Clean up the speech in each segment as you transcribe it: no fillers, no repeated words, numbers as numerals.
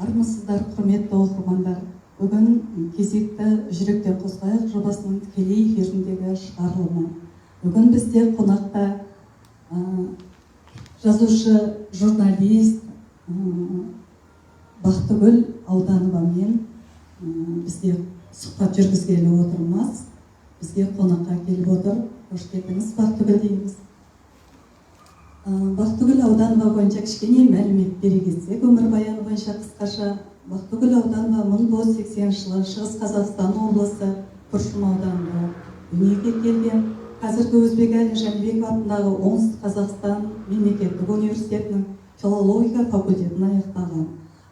Армысыздар, құрметті оқырмандар! Бүгін кезекті «Жүректен қозғайық» жобасының тікелей эфиріндегі шығарылымы. Бүгін бізде қонақта жазушы, журналист Бақтыгүл Аудановамен бізде сұхбат жүргізгелі отырмыз. Бізге қонаққа келіп отыр. Қош келдіңіз, Бақтыгүл дейміз. Бақтыгүл Ауданова бойынша кішкене мәлімет бере кетсек, өмірбаяны бойынша қысқаша. Бақтыгүл Ауданова 1980 жылы Шығыс Қазақстан облысы Күршім ауданында дүниеге келген. Қазіргі Өзбекәлі Жәнібеков атындағы Оңтүстік Қазақстан мемлекеттік университетінің филология факультетін аяқтаған.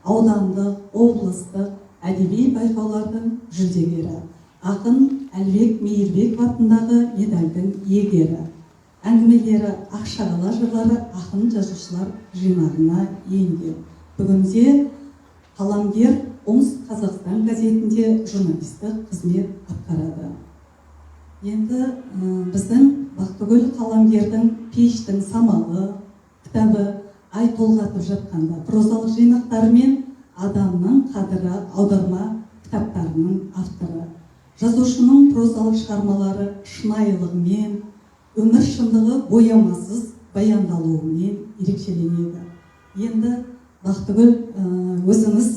Аудандық, облыстық әдеби байқаулардың жүлдегері. Ақын Әлібек Мейірбеков атындағы медальдің иегері. Әңгімелері, Ақшағала жырлары ақын жазушылар жинағына енген. Бүгінде қаламгер Оңтүстік Қазақстан газетінде журналистік қызмет атқарады. Енді біздің Бақтыгүл қаламгердің «Пештің самалы» кітабы, «Ай толғатып жатқанда» прозалық жинақтары мен «Адамның қадірі» аударма кітаптарының авторы. Жазушының прозалық шығармалары шынайылығымен, өмір шындығы боямасыз баяндалуымен ерекшеленеді. Енді, Бақтыгүл, өзіңіз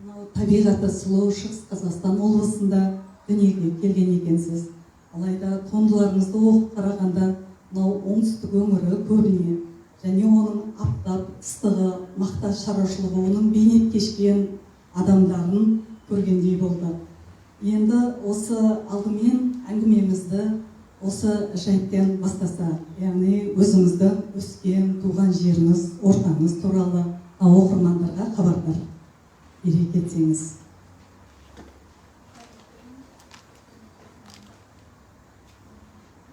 мынау табиғаты сұлу Шығыс Қазақстан облысында дүниеге келген екенсіз. Алайда туындыларыңызды оқып қарағанда, мынау оңтүстік өңірі көбіне және оның аптап ыстығы, мақта шаруашылығы, оның бейнет кешкен адамдарын көргендей болды. Енді осы алдымен әңгімемізді осы жайттен бастасақ, яғни өзіңіздің өскен, туған жеріңіз, ортаңыз туралы оқырмандарға хабардар бере кетсеңіз.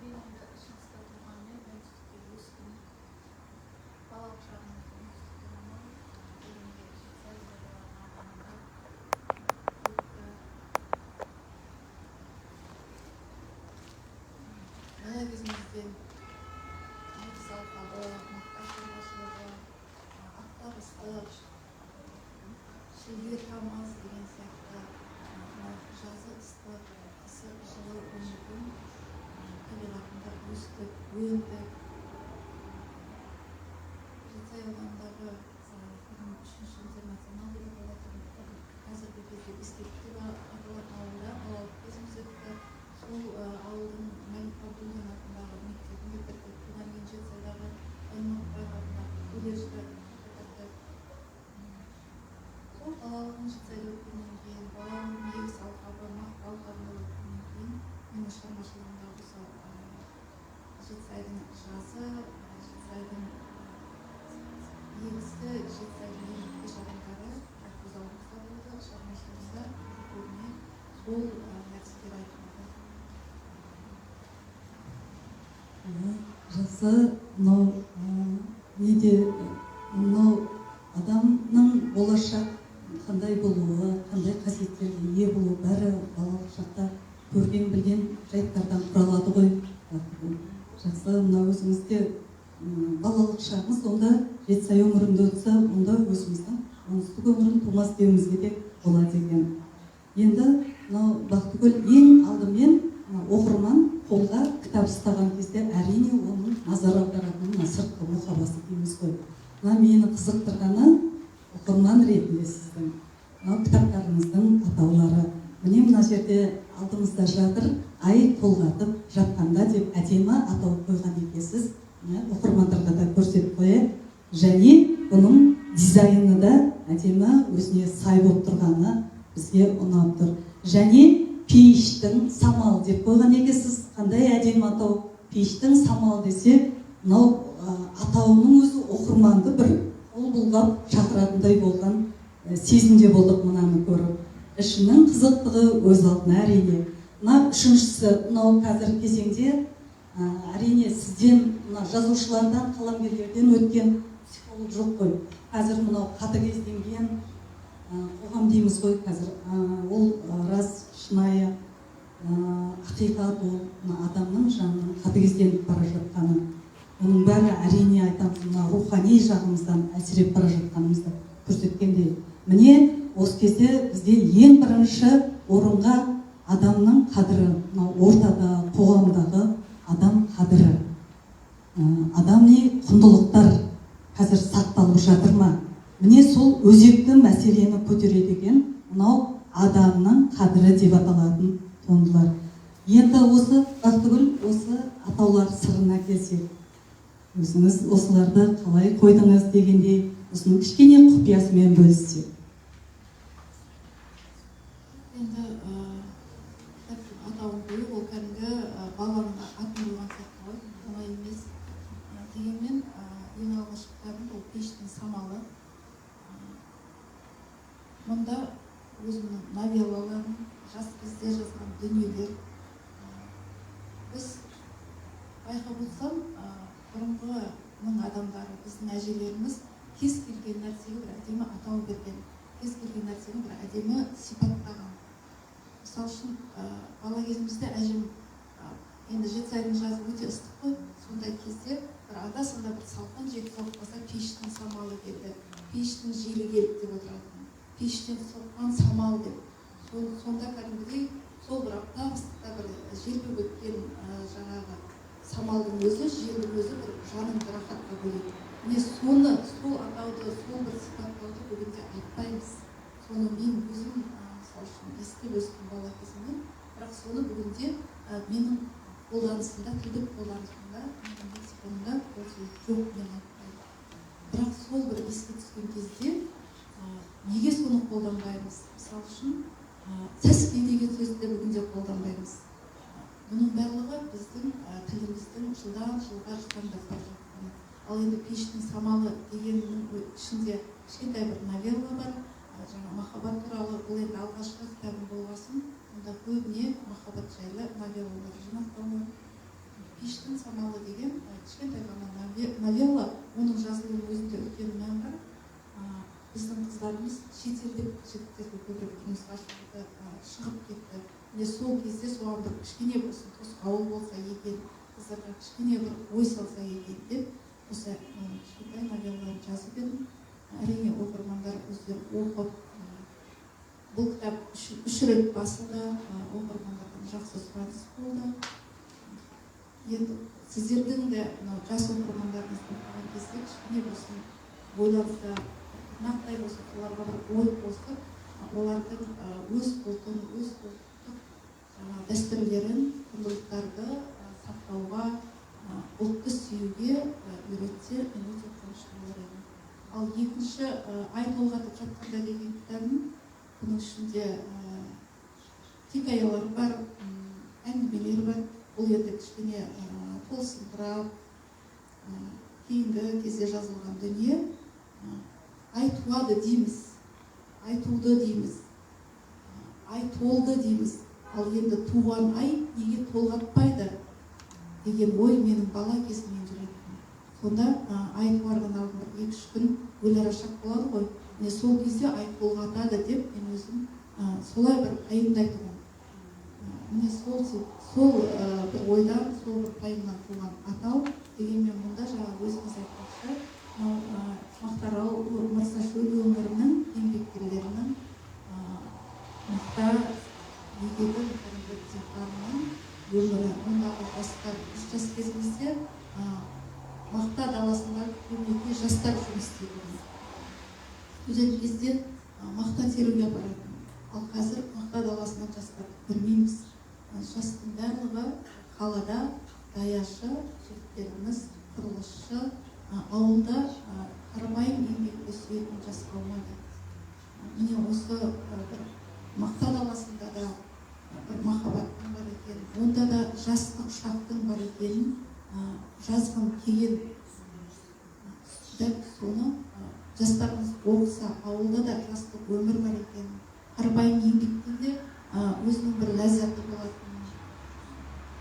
Мен енді шығыста туғанмен, оңтүстікте өстім. Балалық шағым оңтүстікте болған. Бүгінде Жетісай ауданында өтті. Бала кезімізден егіс алқабы, мақта шаруашылығы, аптап ыстық, шілде тамыз деген сияқты мынау жазы ыстық, қысы жылы өңірдің табиғатында өстік, өндік. Жетісай ауданындағы бұрын Үшінші интернационал деп аталатын, қазіргі кезде Ескекті деп аталатын ауылда балалық кезіміз өтті. Сол ауылдың Мәлік Ғабдуллин атындағы мектебін бітірдік. Одан кейін Жетісайдағы Баймұратбаев атындағы колледжді бітірдік. Сол балалығым Жетісайда өткеннен кейін, балалығым егіс алқабы, мақта алқабында өткеннен кейін, менің шығармашылығымда осы Жетісайдың жазы, Жетісайдың егісі, Жетісайдың еңбеккеш адамдары көз алдымызда болды. Шығармашылығымда көбіне сол нәрселер айтылды. Жақсы, мынау неде, мынау адамның болашақ қандай болуы, қандай қасиеттерге ие болуы, бәрі балалық шақта көрген, білген жайттардан құралады ғой. Бақтыгүл. Жақсы, мынау өзіңізде балалық шағыңыз онда Жетісай өңірінде өтсе, онда өзіміздің оңтүстік өңірінің тумасы деуімізге де болады екен. Енді мынау, Бақтыгүл, ең алдымен мына оқырман қолға кітап ұстаған кезде, әрине, оның назар аударатыны мына сыртқы мұқабасы дейміз ғой. Мына мені қызықтырғаны оқырман ретінде сіздің мынау кітаптарыңыздың атаулары. Міне, мына жерде алдымызда жатыр, «Ай толғатып жатқанда» деп әдемі атау қойған екенсіз. Міне, оқырмандарға да көрсетіп қояйық. Және бұның дизайны да әдемі, өзіне сай болып тұрғаны бізге ұнап тұр. Және «Пейіштің самалы» деп қойған екенсіз. Қандай әдемі атау, «Пейіштің самалы» десе, мынау атауының өзі оқырманды бір қол бұлғап шақыратындай болған сезімде болдық мынаны көріп. Ішінің қызықтығы өз алдына, әрине. Мына үшіншісі, мынау қазіргі кезеңде әрине, сізден, мына жазушылардан, қаламгерлерден өткен психолог жоқ қой. Қазір мынау қатыгезденген қоғам дейміз ғой қазір. Ол рас, шынайы ақиқат ол, мына адамның жанының қатыгезденіп бара жатқаны. Оның бәрі, әрине, айтамыз, мына рухани жағымыздан әлсіреп бара жатқанымызды көрсеткендей. Міне, осы кезде бізде ең бірінші орынға адамның қадірі, мынау ортада, қоғамдағы адам қадірі, адами құндылықтар қазір сақталып жатыр ма? Міне, сол өзекті мәселені көтереді екен мынау «Адамның қадірі» деп аталатын туындылар. Енді осы, Бақтыгүл, осы атаулар сырына келсек, өзіңіз осыларды қалай қойдыңыз дегендей, осының кішкене құпиясымен бөліссек. Енді кітаптың атауын қою ол кәдімгі баланың атын қойған сияқты ғой, оңай емес. Дегенмен ең алғашқы кітабым ол «Пештің самалы». Мұнда өзімнің новеллаларым, жас кезде жазған дүниелер. Біз байқап отырсам, бұрынғының адамдары, біздің әжелеріміз кез келген нәрсеге бір әдемі атау берген, кез келген нәрсені бір әдемі сипаттаған. Мысалы үшін, бала кезімізде әжем, енді Жетісайдың жазы өте ыстық қой, сондай кезде бір анда санда бір салқын жел соғып қалса, «пештің самалы келді», «пештің желі келді» деп отыратын, «пештен соққан самал» деп. Сонда кәдімгідей сол бір аптап ыстықта бір желпіп өткен жаңағы самалдың өзі, желдің өзі бір жаныңды рахатқа бөлейді. Міне, соны, сол атауды, сол бір сипаттауды бүгінде айтпаймыз. Соны мен өзім, мысалы үшін, естіп өстім бала кезімнен, бірақ соны бүгінде менің қолданысымда, тілдік қолданысымда, менің лексиконымда ол сөз жоқ, мен айтпаймын. Бірақ сол бір еске түскен кезде, неге соны қолданбаймыз? Мысалы үшін, сәске деген сөзді де бүгінде қолданбаймыз. Бұның барлығы біздің тіліміздің жылдан жылға жұтаңдап бара жатқаны. Ал енді «Пештің самалы» дегеннің ішінде кішкентай бір новелла бар, жаңа махаббат туралы. Бұл енді алғашқы кітабым болғасын, онда көбіне махаббат жайлы новеллалар жинақталған. «Пештің самалы» деген кішкентай ғана новелла, оның жазылуының өзінде үлкен мән бар. Біздің қыздарымыз шетелдік жігіттерге көбірек тұрмысқа шықты, шығып кетті. Міне, сол кезде соған бір кішкене болсын тосқауыл болса екен, қыздарға кішкене бір ой салса екен деп осы кішкентай новелланы жазып едім. Әрине, оқырмандар өздері оқып, бұл кітап үш рет басылды, оқырмандардан жақсы сұраныс болды. Енді сіздердің де мынау жас оқырмандарыңыз оқыған кезде кішкене болсын ойланса, тырнақтай болса соларға бір ой қосып, олардың өз ұлтын, өз ұлттық жаңағы дәстүрлерін, құндылықтарды сақтауға, ұлтты сүюге үйретсе, мен өте қуанышты болар едім. Ал екінші «Ай толғатып жатқанда» деген кітабым, бұның ішінде хикаялар бар, әңгімелер бар. Бұл енді кішкене толысыңқырап, кейінгі кезде жазылған дүние. Ай туады дейміз, ай туды дейміз, ай толды дейміз, ал енді туған ай неге толғатпайды деген ой менің бала кезімнен жүретін. Сонда ай туардан алдын бір 2-3 күн өлара шақ болады ғой, міне, сол кезде ай толғатады деп мен өзім солай бір пайымдайтұғынмын. Міне, сол бір ойдан, сол бір пайымнан туған атау. Дегенмен мұнда жаңа өзіңіз айтпақшы, мынау Мақтаарал, Мырзашөл өңірінің еңбеккерлерінің, мақта егетін кәдімгі диқанның өмірі. Ондағы жастар, біз жас кезімізде мақта даласында көбінесе жастар жұмыс істейтін, студент кезде мақта теруге баратын. Ал қазір мақта даласынан жастарды көрмейміз. Жастың барлығы қалада, даяшы жігіттеріміз, құрылысшы. Ауылда қарапайым еңбекті сүйетін жас қалмады. Міне, осы бір мақта даласында да бір махаббаттың бар екенін, онда да жастық шақтың бар екенін жазғым келген. Дәл соны жастарымыз оқыса, ауылда да жастық өмір бар екенін, қарапайым еңбектің де өзінің бір ләззаты болатынын,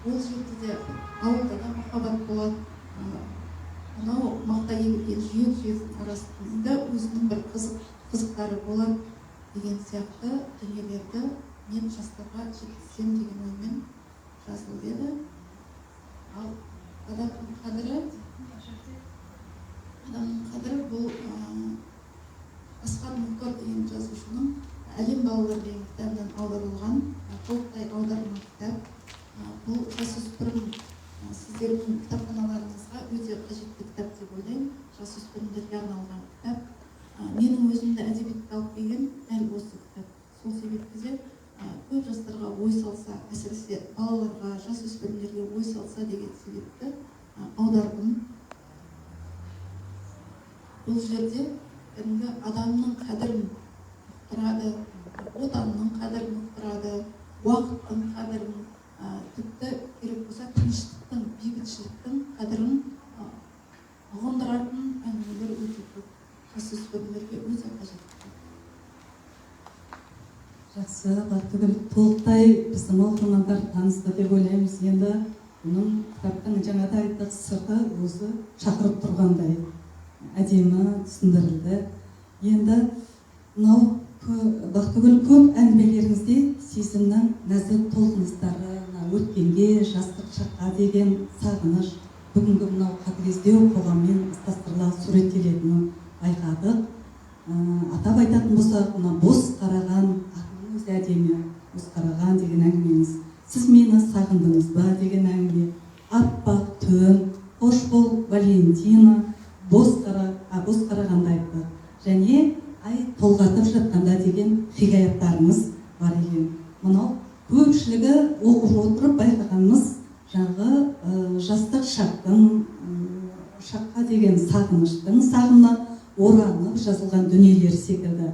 ол жерде де, ауылда да махаббат болады, мынау мақта егілген жүйек-жүйектің арасында өзінің бір қызықтары болады деген сияқты дүниелерді мен жастарға жеткізсем деген оймен жазылып еді. Ал «Адамның қадірі» Мына жерде адамның қадірі бұл Асқар Мұхтар деген жазушының «Әлем балалары» деген кітабынан аударылған толықтай аударма кітап. Бұл жасөспірім, сіздердің кітапханаларыңызға өте қажетті кітап деп ойлаймын. Жасөспірімдерге арналған кітап. Менің өзімді әдебиетке алып келген дәл осы кітап. Сол себепті де көп жастарға ой салса, әсіресе балаларға, жасөспірімдерге ой салса деген себепті аудардым. Бұл жерде кәдімгі адамның қадірін ұқтырады, отанның қадірін ұқтырады, уақыттың қадірін, тіпті керек болса тыныштықтың, бейбітшіліктің қадірін ұғындыратын әңгімелер өте көп. Жасөспірімдерге өте қажетті. Жақсы, Бақтыгүл, толықтай біздің оқырмандар танысты деп ойлаймыз. Енді бұның, кітаптың, жаңа да айттық, сырты өзі шақырып тұрғандай әдемі түсіндірілді. Енді мынау, Бақтыгүл, көп әңгімелеріңізде сезімнің нәзік толқыныстары, мына өткенге, жастық шаққа деген сағыныш бүгінгі мынау қатыгездеу қоғаммен астастырыла суреттелетінін байқадық. Атап айтатын болсақ, мына «Бос қараған», атының өзі әдемі, «Бос қараған» деген әңгімеңіз, «Сіз мені сағындыңыз ба» деген әңгіме, «Аппақ түн», «Қош бол, Валентина», «Бос қарағанды» айттық және «Ай толғатып жатқанда» деген хикаяттарыңыз бар екен. Мынау көпшілігі оқып отырып байқағанымыз, жаңағы жастық шақтың, шаққа деген сағыныштың сағымына оранып жазылған дүниелер секілді.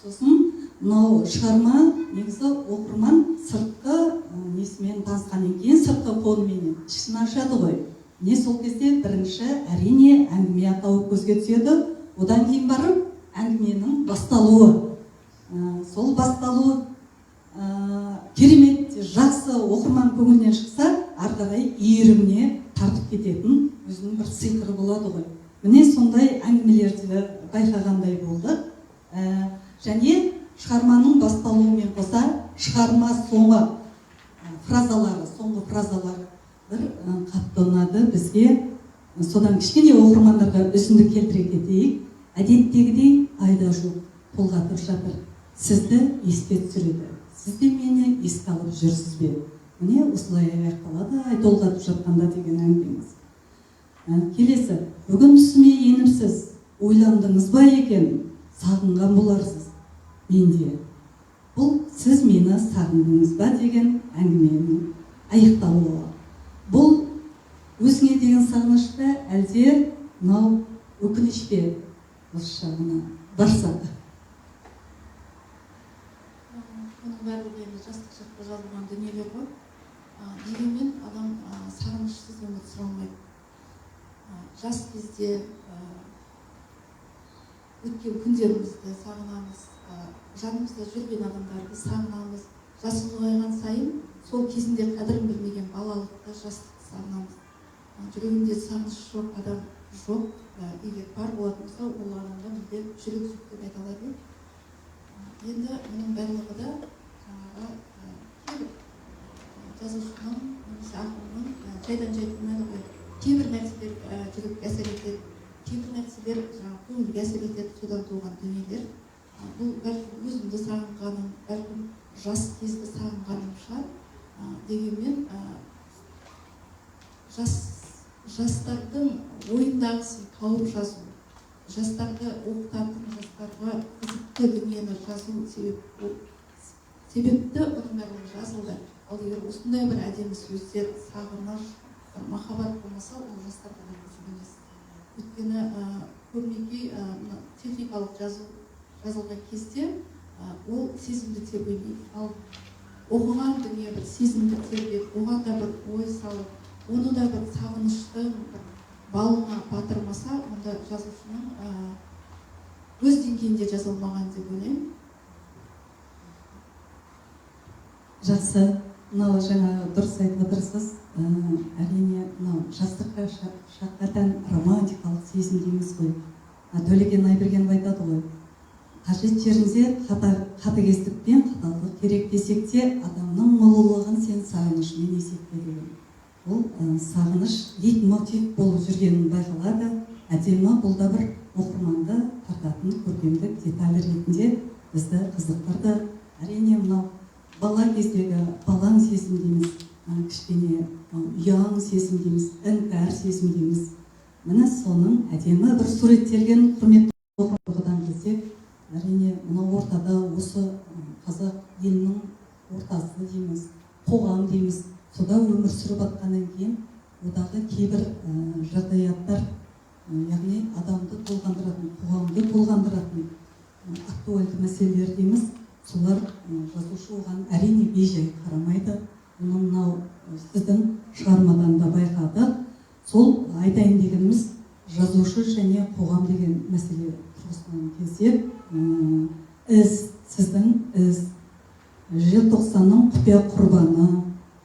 Сосын мынау шығарма негізі оқырман сыртқы несімен танысқаннан кейін, сыртқы фонымен ішін ашады ғой. Міне, сол кезде бірінші, әрине, әңгіме атауы көзге түседі. Одан кейін барып әңгіменің басталуы. Сол басталуы керемет жақсы оқырман көңілінен шықса, ары қарай иіріміне тартып кететін өзінің бір сиқыры болады ғой. Міне, сондай әңгімелерді байқағандай болды. Және шығарманың басталуымен қоса шығарма соңы фразалары, соңғы фразалары бір қатты ұнады бізге. Содан кішкене оқырмандарға үзінді келтіре кетейік. «Әдеттегідей ай да жоқ, толғатып жатыр. Сізді еске түсіреді. Сіз де мені еске алып жүрсіз бе?» Міне, осылай аяқталады «Ай толғатып жатқанда» деген әңгімеңіз. Келесі: «Бүгін түсіме еніпсіз. Ойландыңыз ба екен? Сағынған боларсыз менде». Бұл «Сіз мені сағындыңыз ба» деген әңгіменің аяқталуы. Бұл өзіңе деген сағыныш па, әлде мынау өкініш пе? Осы жағына барсақ. Бұның барлығы енді жастық шақта жазылған дүниелер ғой. Дегенмен адам сағынышсыз өмір сүре алмайды. Жас кезде өткен күндерімізді сағынамыз, жанымызда жүрген адамдарды сағынамыз. Жас ұлғайған сайын сол кезінде қадірін білмеген балалықты, жастықты сағынамыз. Жүрегінде сағыныш жоқ адам жоқ. Егер бар болатын болса, ол адамда мүлде жүрек жоқ деп айта алар едім. Енді мұның барлығы да жаңағы кейбір жазушының немесе ақынның жайдан жай тумайды ғой. Кейбір нәрселер жүрекке әсер етеді, кейбір нәрселер жаңағы көңілге әсер етеді, содан туған дүниелер. Бұл бәлкім өзімді сағынғаным, бәлкім жас кезді сағынғаным шығар. Дегенмен жастардың ойындағысын тауып жазу, жастарды оқытатын, жастарға қызықты дүниені жазу себепті бұның барлығы жазылды. Ал егер осындай бір әдемі сөздер, сағыныш, бір махаббат болмаса, ол жастарға да қызық емес. Өйткені көбінесе мына техникалық жазу жазылған кезде ол сезімді тербемейді. Ал оқыған дүние бір сезімді тербеп, оған да бір ой салып, оны да бір сағыныштың бір балына батырмаса, онда жазушының өз деңгейінде жаза алмаған деп ойлаймын. Жақсы, мынау жаңа дұрыс айтып отырсыз. Әрине, мынау жастыққа, шаққа тән романтикалық сезім дейміз ғой. Төлеген Айбергенов айтады ғой, қажет жерінде қатыгездік пен қаталдық керек десек те, адамның ұлылығын сен сағынышымен есепте деген. Бұл сағыныш лейтмотив болып жүргенін байқалады. Әдемі, бұл да бір оқырманды тартатын көркемдік деталь ретінде бізді қызықтырды. Әрине, мынау бала кездегі балаң сезім дейміз, кішкене ұяң сезім дейміз, іңкәр сезім дейміз. Міне, соның әдемі бір суреттелген. Құрметті тұрғыдан келсек, әрине, мынау ортада, осы қазақ елінің ортасы дейміз, қоғам дейміз, сода өмір сүріп жатқаннан кейін одағы кейбір жағдаяттар, яғни адамды толғандыратын, қоғамды толғандыратын актуальды мәселелер дейміз, солар, жазушы оған, әрине, бейжай қарамайды. Мұны мынау сіздің шығармадан да байқадық. Сол айтайын дегеніміз, жазушы және қоғам деген мәселе тұрғысынан келсек, із, сіздің із, желтоқсанның құпия құрбаны,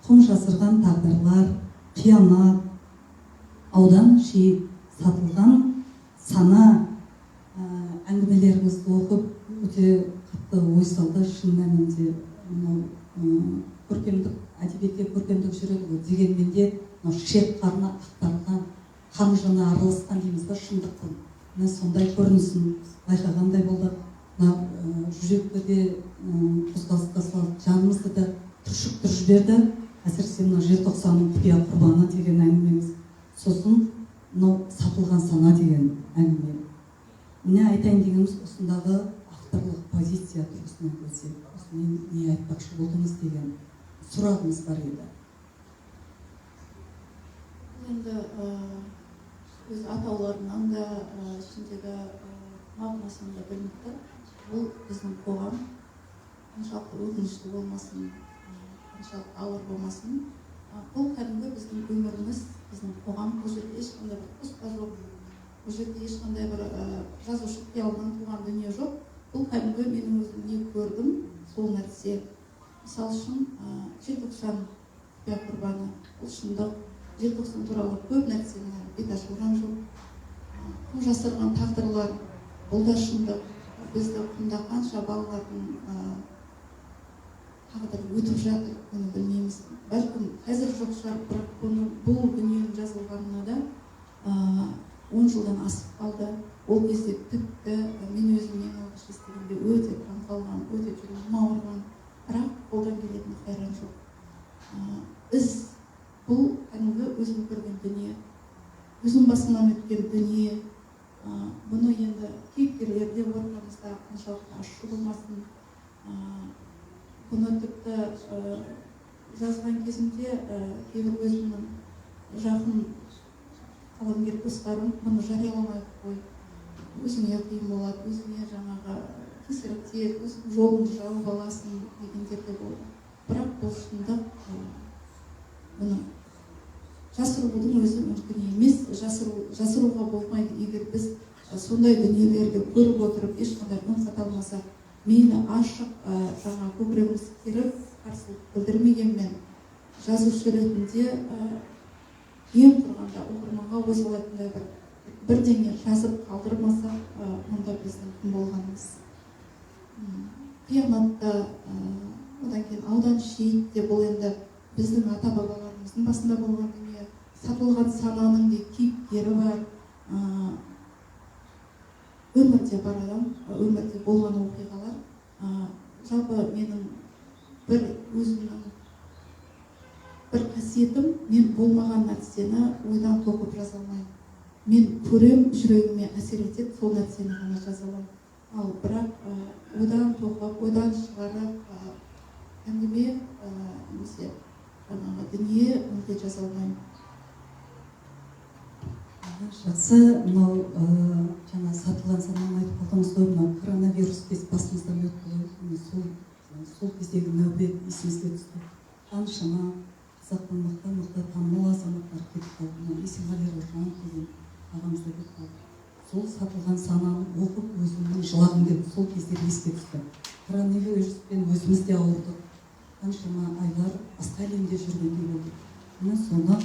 құм жасырған тағдырлар, қиянат, аудан шейіт, сатылған сана әңгімелеріңізді оқып, өте қатты ой салды. Шын мәнінде, мынау көркемдік әдебиетте көркемдік жүреді ғой, дегенмен де мынау шек қарны ақтарылған, қан жыны араласқан дейміз ба, шындықтың міне сондай көрінісін байқағандай болдық. Мына жүректі де қозғалысқа салып, жанымызды да түршіктіріп жіберді. Әсіресе мына желтоқсанның құпия құрбаны деген әңгімеңіз, сосын мынау сатылған сана деген әңгіме. Міне, айтайын дегеніміз, осындағы авторлық позиция тұрғысынан келсек, осымен не айтпақшы болдыңыз деген сұрағымыз бар еді. Бұл енді өз атауларынан да, ішіндегі мағынасынан да білініп тұр. Бұл біздің қоғам қаншалықты өкінішті болмасын, қаншалықты ауыр болмасын, бұл кәдімгі біздің өміріміз, біздің қоғам. Бұл жерде ешқандай бір қоспа жоқ, бұл жерде ешқандай бір жазушы қиялынан туған дүние жоқ. Бұл кәдімгі менің өзім не көрдім, сол нәрсе. Мысалы үшін, желтоқсан құпия құрбаны — бұл шындық. Желтоқсан туралы көп нәрсенің әлі бет ашылған жоқ. Құм жасырған тағдырлар — бұл да шындық. Бізді құмда қанша балалардың тағдыры өтіп жатыр, оны білмейміз. Бәлкім, қазір жоқ шығар, бірақ бұны, бұл дүниенің жазылғанына да 10 жылдан асып қалды. Ол кезде тіпті мен өзім ең алғаш естігенде өте таңқалған, өте жүрегім ауырған, бірақ қолдан келетін қайран жоқ. Із — бұл кәдімгі өзім көрген дүние, өзім басымнан өткен дүние. Бұны енді кейіпкерлер де ортамызда, қаншалықты ащы болмасын, бұны тіпті жазған кезімде кейбір өзімнің жақын қаламгер достарым: «Бұны жарияламай ақ қой, өзіңе қиын болады, өзіңе жаңағы кесірі тиеді, өзің жолыңды жауып аласың», — дегендер де болды. Бірақ бұл шындық, бұны жасырудың өзі мүмкін емес, жасыруға болмайды. Егер біз сондай дүниелерді көріп отырып, ешқандай үн қата алмасақ, мейлі ашық, жаңа көкірегіміз керіп қарсылық білдірмегенмен, жазушы ретінде ең құрғанда оқырманға ой салатындай бір бірдеңе жазып қалдырмасақ, онда біздің кім болғанымыз? Қиянатта, одан кейін аудан шейіт те, бұл енді біздің ата бабаларымыздың басында болған дүние. Сатылған сананың де кейіпкері бар, өмірде бар адам, өмірде болған оқиғалар. Жалпы менің бір өзімнің бір қасиетім: мен болмаған нәрсені ойдан тоқып жаза алмаймын. Мен көрем, жүрегіме әсер етеді, сол нәрсені ғана жаза аламын. Ал бірақ ойдан тоқып, ойдан шығарып әңгіме немесе жаңағы дүние мүлде жаза алмаймын. Жақсы. Мынау жаңа сатылған сананы айтып қалдыңыз ғой. Мынау коронавирус кез басымыздан өтті ғой. Міне, сол кездегі нәубет есімізге түсті. Қаншама қазақтың мықты мықты танымал азаматтары кетіп қалды. Мынау Есенғали Раушанов деген ағамыз да кетіп қалды. Сол сатылған сананы оқып, өзімнің жылағым келді, сол кездер еске түсті. Коронавируспен өзіміз де ауырдық, қаншама айлар басқа әлемде жүргендей болдық. Міне, соны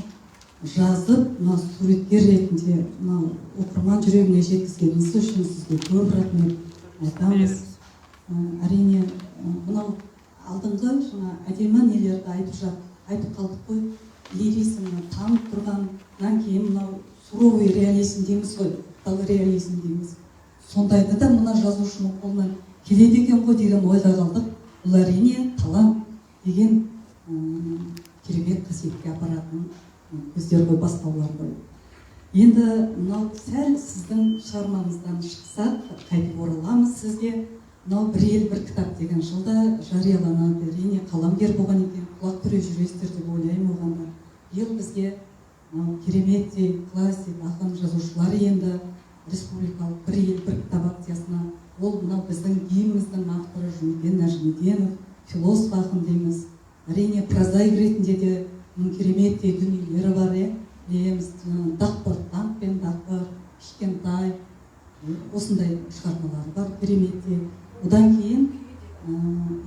жазып, мына суреткер ретінде мынау оқырман жүрегіне жеткізгеніңіз үшін сізге көп рахмет айтамыз. Әрине, мынау алдыңғы жаңа әдемі нелерді айтып қалдық қой. лиризмі танып тұрғаннан кейін мынау суровый реализм дейміз ғой, қатал реализм дейміз, сондайды да мына жазушының қолынан келеді екен ғой деген ойға қалдық. Бұл, әрине, талант деген керемет қасиетке апаратын көздер ғой, бастаулар ғой. Енді мынау сәл сіздің шығармаңыздан шықсақ, қайтып ораламыз сізге. Мынау «Бір ел, бір кітап» деген жылда жарияланады. Әрине, қаламгер болған екен, құлақ түре жүресіздер деп ойлаймын оған да. Биыл бізге мынау кереметтей классик ақын жазушылар енді республикалық «Бір ел, бір кітап» акциясына. Ол мынау біздің гимніміздің авторы Жұмекен Нәжімеденов, философ ақын дейміз. Әрине, прозаик ретінде де оның кереметтей дүниелері бар, иә, білеміз. «Дақпырт», «Даңқ пен дақпырт», «Кішкентай», осындай шығармалары бар кереметтей. Одан кейін,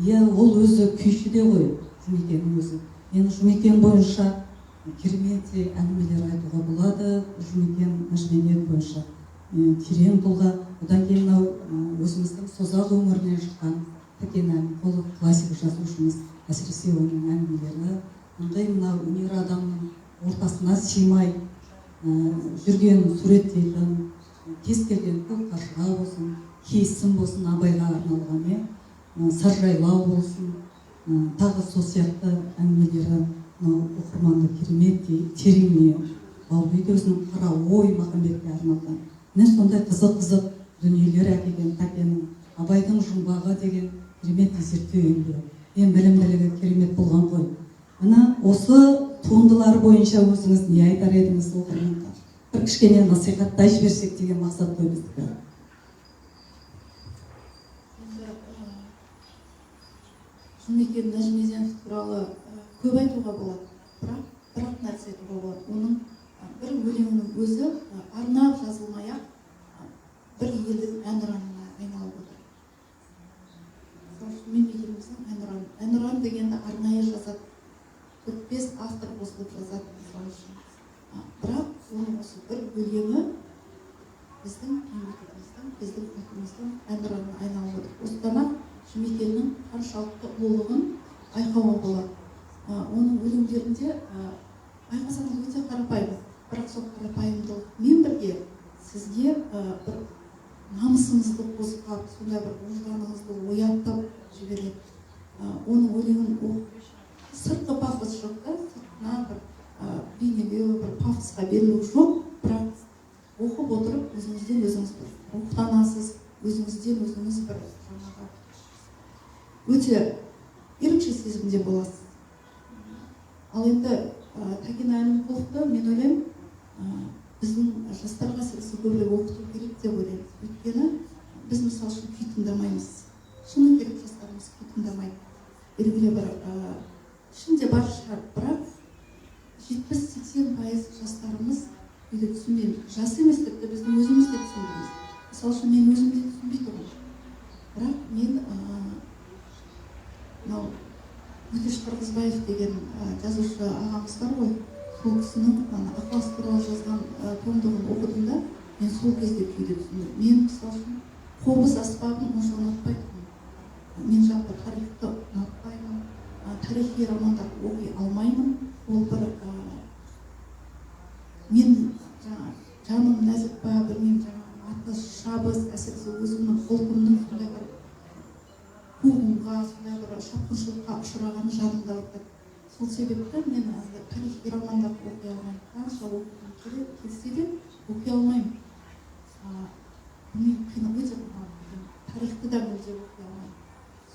иә, ол өзі күйші де ғой Жұмекеннің өзі. Енді Жұмекен бойынша кереметтей әңгімелер айтуға болады. Жұмекен Нәжімеденов бойынша терең тұлға. Одан кейін мынау өзіміздің Созақ өңірінен шыққан Тәкен Әлімқұлов, классик жазушымыз. Әсіресе оның әңгімелері ыңғай мынау өнер адамының ортасына сыймай жүргенін суреттейтін кез келген «Көк қаршыға» болсын, «Кейсім» болсын, Абайға арналған, иә, «Саржайлау» болсын, тағы сол сияқты әңгімелері мынау оқырманды кереметтей тереңіне баулиды. Өзінің «Қара ой», Махамбетке арналған, міне, сондай қызық қызық дүниелер әкелген Тәкеннің. «Абайдың жұмбағы» деген керемет зерттеу еңбегі. Енді білімділігі керемет болған ғой. Міне, осы туындылар бойынша өзіңіз не айтар едіңіз? Оқырманға бір кішкене насихаттай жіберсек деген мақсат қой біздікі. Енді Жұмекен Нәжімеденов туралы көп айтуға болады, бірақ бір ақ нәрсе айтуға болады: оның бір өлеңінің өзі арнап жазылмай ақ бір елдің әнұранына айналып отыр. Мысалы үшін, мемлекетіміздің әнұраны. Әнұран дегенді арнайы жазады, төрт бес автор қосылып жазады, мысалы үшін. Бірақ оның осы бір өлеңі біздің мемлекетіміздің, біздің ұлтымыздың әнұранына айналып отыр. Осыдан ақ Жұмекеннің қаншалықты ұлылығын байқауға болады. Оның өлеңдерінде байқасаңыз, өте қарапайым, бірақ сол қарапайымдылықпен бірге сізге бір намысыңызды қозғап, сондай бір ожданыңызды оятып жібереді. Оның өлеңін оқып, сыртқы пафос жоқ та, сыртына бір бейнелеу, бір пафосқа берілу жоқ, бірақ оқып отырып өзіңізден өзіңіз бір рухтанасыз, өзіңізден өзіңіз бір жаңағы өте ерекше сезімде боласыз. Ал енді Тәкен Әлімқұловты, мен ойлаймын, біздің жастарға әсіресе көбірек оқыту керек деп ойлаймын. Өйткені біз, мысалы үшін, күй тыңдамаймыз. Шыны керек, жастарымыз күй тыңдамайды. Белгілі бір ішінде бар шығар, бірақ 70-80% жастарымыз күйді түсінбейміз. Жас емес, тіпті біздің өзіміз де түсінбейміз. Мысалы үшін, мен өзім де түсінбей тұғынмын, бірақ мен мынау Өтеш Қырғызбаев деген жазушы ағамыз бар ғой, сол кісінің ана Ықылас туралы жазған томдығын оқыдым да, мен сол кезде күйді түсіндім. Мен, мысалы үшін, қобыз аспабын онша ұнатпайтынмын. Мен жалпы тарихты ұнатпаймын, тарихи романдарды оқи алмаймын. Ол бір мен жаңа жаным нәзік па, білмеймін, жаңағы атыс шабыс, әсіресе өзімнің ұлтымның сондай бір қуғынға, сондай бір шапқыншылыққа ұшырағаны жанымды ауыртады. Сол себепті мен тарихи романдарды оқи алмаймын. Қанша оқығым келсе де, оқи алмаймын. Білмеймін, қиын, өте қиналып, тарихты да мүлде оқи алмаймын.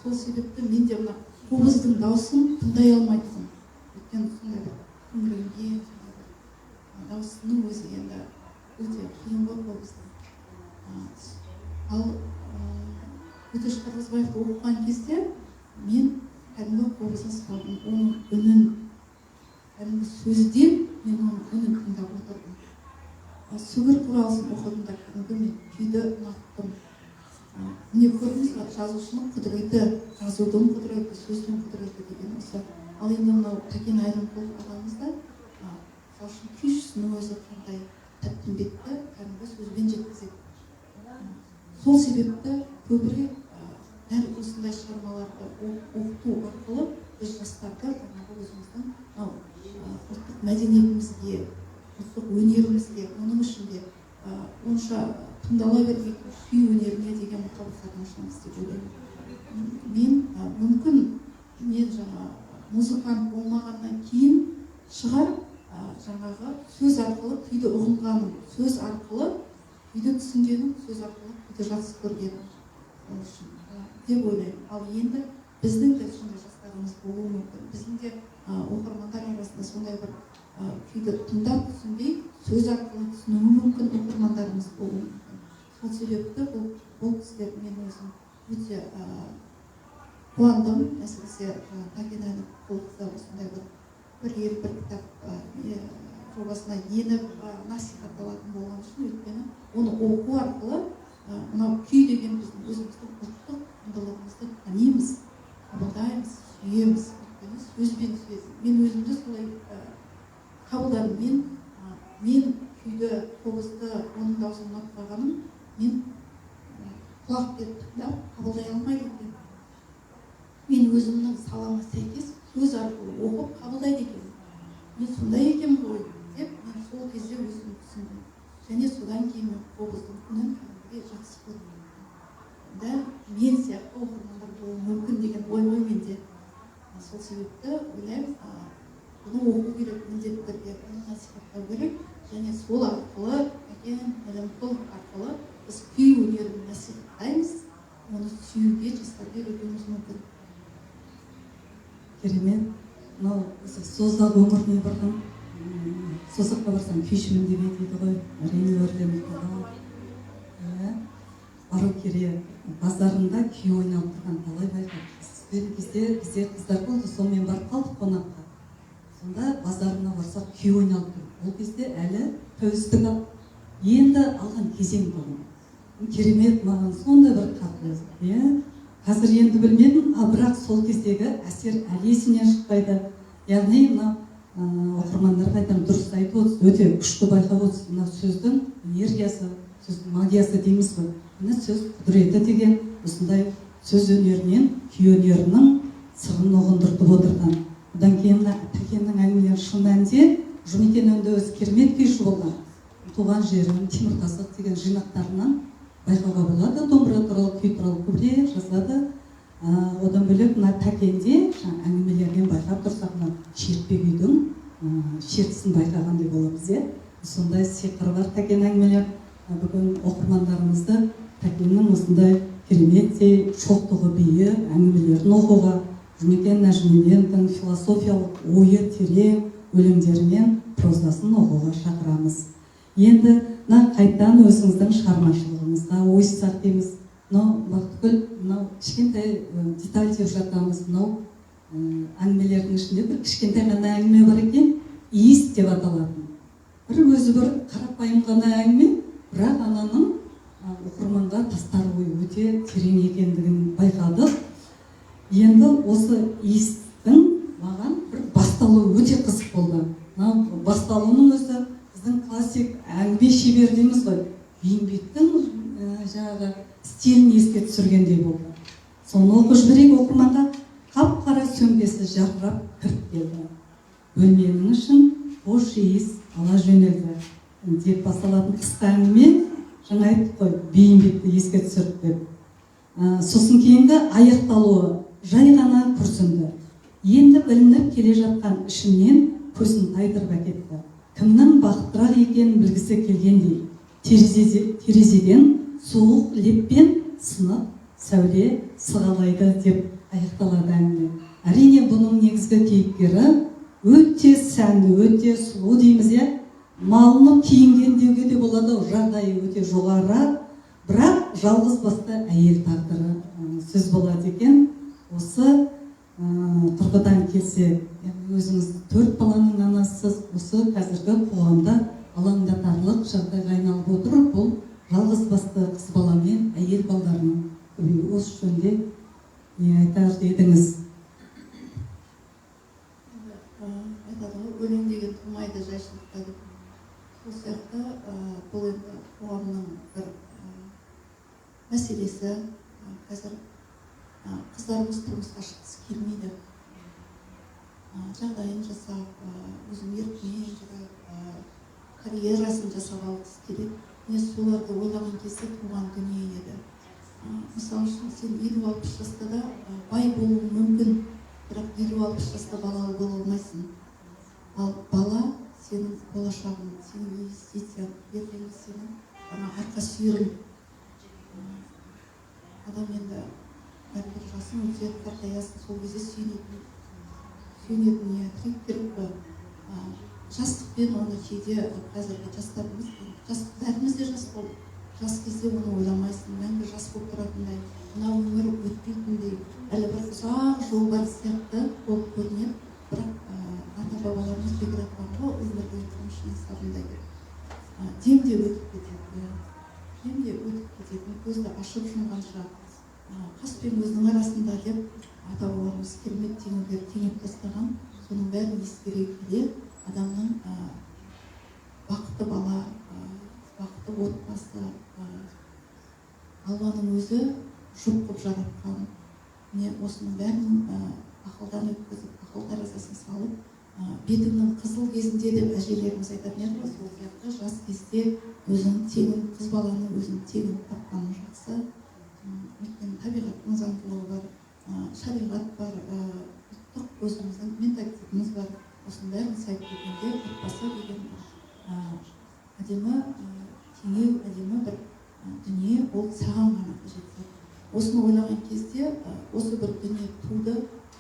Сол себепті мен де мына қобыздың дауысын тыңдай алмайтынмын, өйткені сондай бір күңіренген, сондай бір дауысының өзі енді өте қиын ғой қобыздың. Ал Өтеш Қырғызбаевты оқыған кезде мен кәдімгі қобыз аспабын, оның үнін, кәдімгі сөзден мен оның үнін тыңдап отырдым. «Сүгір» туралысын оқыдым да, кәдімгі мен күйді ұнаттым. Міне, көрдіңіз ба, жазушының құдіреті, жазудың құдіреті, сөздің құдіреті деген осы. Ал енді мынау Тәкен Әлімқұлов ағамыз да, мысалы үшін, күйшісінің өзі қандай Тәттімбетті кәдімгі сөзбен жеткізеді. Сол себепті көбірек дәл осындай шығармаларды оқыту арқылы біз жастарды жаңағы өзіміздің мынау Ұлттық мәдениетімізге, ұлттық өнерімізге, оның ішінде онша тыңдала бермейтін күй өнеріне деген махаббаттарын ашамыз деп ойлаймын. Мен мүмкін мен жаңа музыкант болмағаннан кейін шығар, жаңағы сөз арқылы күйді ұғынғаным, сөз арқылы күйді түсінгенім, сөз арқылы күйді жақсы көргенім сол үшін деп ойлаймын. Ал енді біздің де сондай жастарымыз болуы мүмкін, біздің де оқырмандар арасында сондай бір күйді тыңдап түсінбей, сөз арқылы түсінуі мүмкін оқырмандарымыз болуы мүмкін. Сол себепті бұл кісілер, мен өзім өте қуандым. Әсіресе Тәкен Әлімқұловты осындай бір ел, бір кітап жобасына еніп, насихатталатын болған үшін. Өйткені оны оқу арқылы мынау күй деген біздің өзіміздің ұлттық құндылығымызды танимыз, қабылдаймыз, сүйеміз. Өйткені сөзбен сүйесің. Мен өзімді солай қабылдадым. Мен күйді, қобызды, оның дауысын ұнатпағаным, мен құлақ беріп тыңдап қабылдай алмайды екенмін. Мен өзімнің салама сәйкес сөз арқылы оқып қабылдайды екенмін. Мен сондай екенмін ғой деп мен сол кезде өзім түсіндім. Және содан кейін мен қобыздың үнін кәдімгідей жақсы көрдім. Дәл мен сияқты оқырмандар болуы мүмкін деген ой ғой менде. Сол себепті ойлаймын, бұны оқу керек міндетті түрде, бұны насихаттау керек. Және сол арқылы, Тәкен Әлімқұлов арқылы біз күй өнерін насихаттаймыз, оны сүюге жастарды үйретуіміз мүмкін. Керемет. Мынау осы Созақ өңіріне бардым. Созаққа барсаң, күйшімін деп дейді ғой. Әрине, өрден иә, бару керек. Базарында күй ойналып тұрған талай байқадық. Студент кезде бізде қыздар болды, сонымен барып қалдық қонаққа. Сонда базарына барсақ, күй ойналып тұр. Ол кезде әлі тәуелсіздік енді алған кезең тұғын. Керемет, маған сондай бір қатты, иә. Қазір енді білмедім, а бірақ сол кездегі әсер әлі есімнен шықпайды. Яғни мына оқырмандарға айтамын, дұрыс айтып отырсыз, өте күшті байқап отырсыз. Мына сөздің энергиясы, сөздің магиясы дейміз ғой. Міне, сөз құдіреті деген осындай сөз өнерінен күй өнерінің сырын ұғындыртып отырған. Одан кейін мына Тәкеннің әңгімелері, шын мәнінде Жұмекен енді өзі керемет күйші болған. «Туған жерім», «Темірқазық» деген жинақтарынан байқауға болады. Домбыра туралы, күй туралы көбірек жазады. Одан бөлек мына Тәкенде жаңа әңгімелерден байқап тұрсақ, мына шертпе күйдің шертісін байқағандай боламыз, иә. Сондай сиқыры бар Тәкен әңгімелер. Бүгін оқырмандарымызды Тәкеннің осындай кереметтей шоқтығы биік әңгімелерін оқуға, Жұмекен Нәжімеденовтің философиялық ойы терең өлеңдері мен прозасын оқуға шақырамыз. Енді мына қайтадан өзіңіздің шығармашылығыңызға ойыссақ дейміз. Мынау, Бақытгүл, мынау кішкентай деталь деп жатамыз. Мынау әңгімелердің ішінде бір кішкентай ғана әңгіме бар екен, «Иіс» деп аталатын. Бір өзі бір қарапайым ғана әңгіме, бірақ ананың оқырманға тастар ойы өте терең екендігін байқадық. Енді осы иістің маған бір басталуы өте қызық болды. Мынау басталуының өзі біздің классик әңгіме шебері дейміз ғой, Бейімбеттің жаңағы стилін еске түсіргендей болды. Соны оқып жіберейік оқырманға. Қап қара сөмкесі жарқырап кіріп келді, бөлменің ішін хош иіс ала жөнелді деп басталатын қысқа әңгіме, жаңа айттық қой, Бейімбетті еске түсірді деп. Сосын кейінгі аяқталуы: жай ғана күрсінді, енді білініп келе жатқан ішінен көзін тайдырып әкетті. Кімнің бақыттырақ екенін білгісі келгендей, терезеден суық леппен сынық сәуле сығалайды деп аяқталады әңгіме. Әрине, бұның негізгі кейіпкері өте сәнді, өте сұлу дейміз, иә, малынып киінген деуге де болады, жағдайы өте жоғары, бірақ жалғыз басты әйел тағдыры сөз болады екен. Осы тұрғыдан келсе, яғни өзіңіз төрт баланың анасысыз. Осы қазіргі қоғамда алаңдатарлық жағдайға айналып отыр бұл жалғыз басты қыз бала мен әйел балаларының көбеюі. Осы жөнінде не айтар едіңіз? Енді, айтады ғой, өлең деген тумайды жайшылықта деп. Сол сияқты бұл енді қоғамның бір мәселесі. Қазір қыздарымыз тұрмысқа шыққысы келмейді. Жағдайын жасап, өзінің еркімен жүріп, карьерасын жасап алғысы келеді. Міне, соларды ойлаған кезде туған дүние еді. Мысалы үшін, сен 50-60 жаста да бай болуың мүмкін, бірақ 50-60 жаста балалы бола алмайсың. Ал бала сенің болашағың, сенің инвестицияң, ертеңгі сенің ана арқа сүйерің. Адам енді бәрібір жасың өтеді, қартаясың, сол кезде сүйенетін не, тірек керек қой. Жастықпен оны кейде қазіргі жастарымыз, жас, бәріміз де жас болдық. Жас кезде оны ойламайсың, мәңгі жас болып тұратындай, мына өмір өтпейтіндей, әлі бір ұзақ жол бар сияқты болып көрінеді. Бірақ ата бабаларымыз бекер айтқан ғой, өмір деген қамшының сабындай деп. Демде өтіп кетеді, иә, демде өтіп кететін, көзді ашып жұмғанша, қас пен көздің арасында деп ата бабаларымыз керемет теңеулер теңеп тастаған. Соның бәрін ескере келе адамның бақыты бала, бақыты отбасы, Алланың өзі жұп қылып жаратқан. Міне, осының бәрін ақылдан өткізіп, ақыл таразысын салып, бетіңнің қызыл кезінде деп әжелеріміз айтатын еді ғой, сол сияқты жас кезде өзінің теңін, қыз баланың өзінің теңін тапқаны жақсы. Өйткені табиғаттың заңдылығы бар, шариғат бар, ұлттық өзіміздің менталитетіміз бар. Осының бәрін сайып келгенде отбасы деген әдемі теңеу, әдемі бір дүние, ол саған ғана қажет зат. Осыны ойлаған кезде осы бір дүние туды.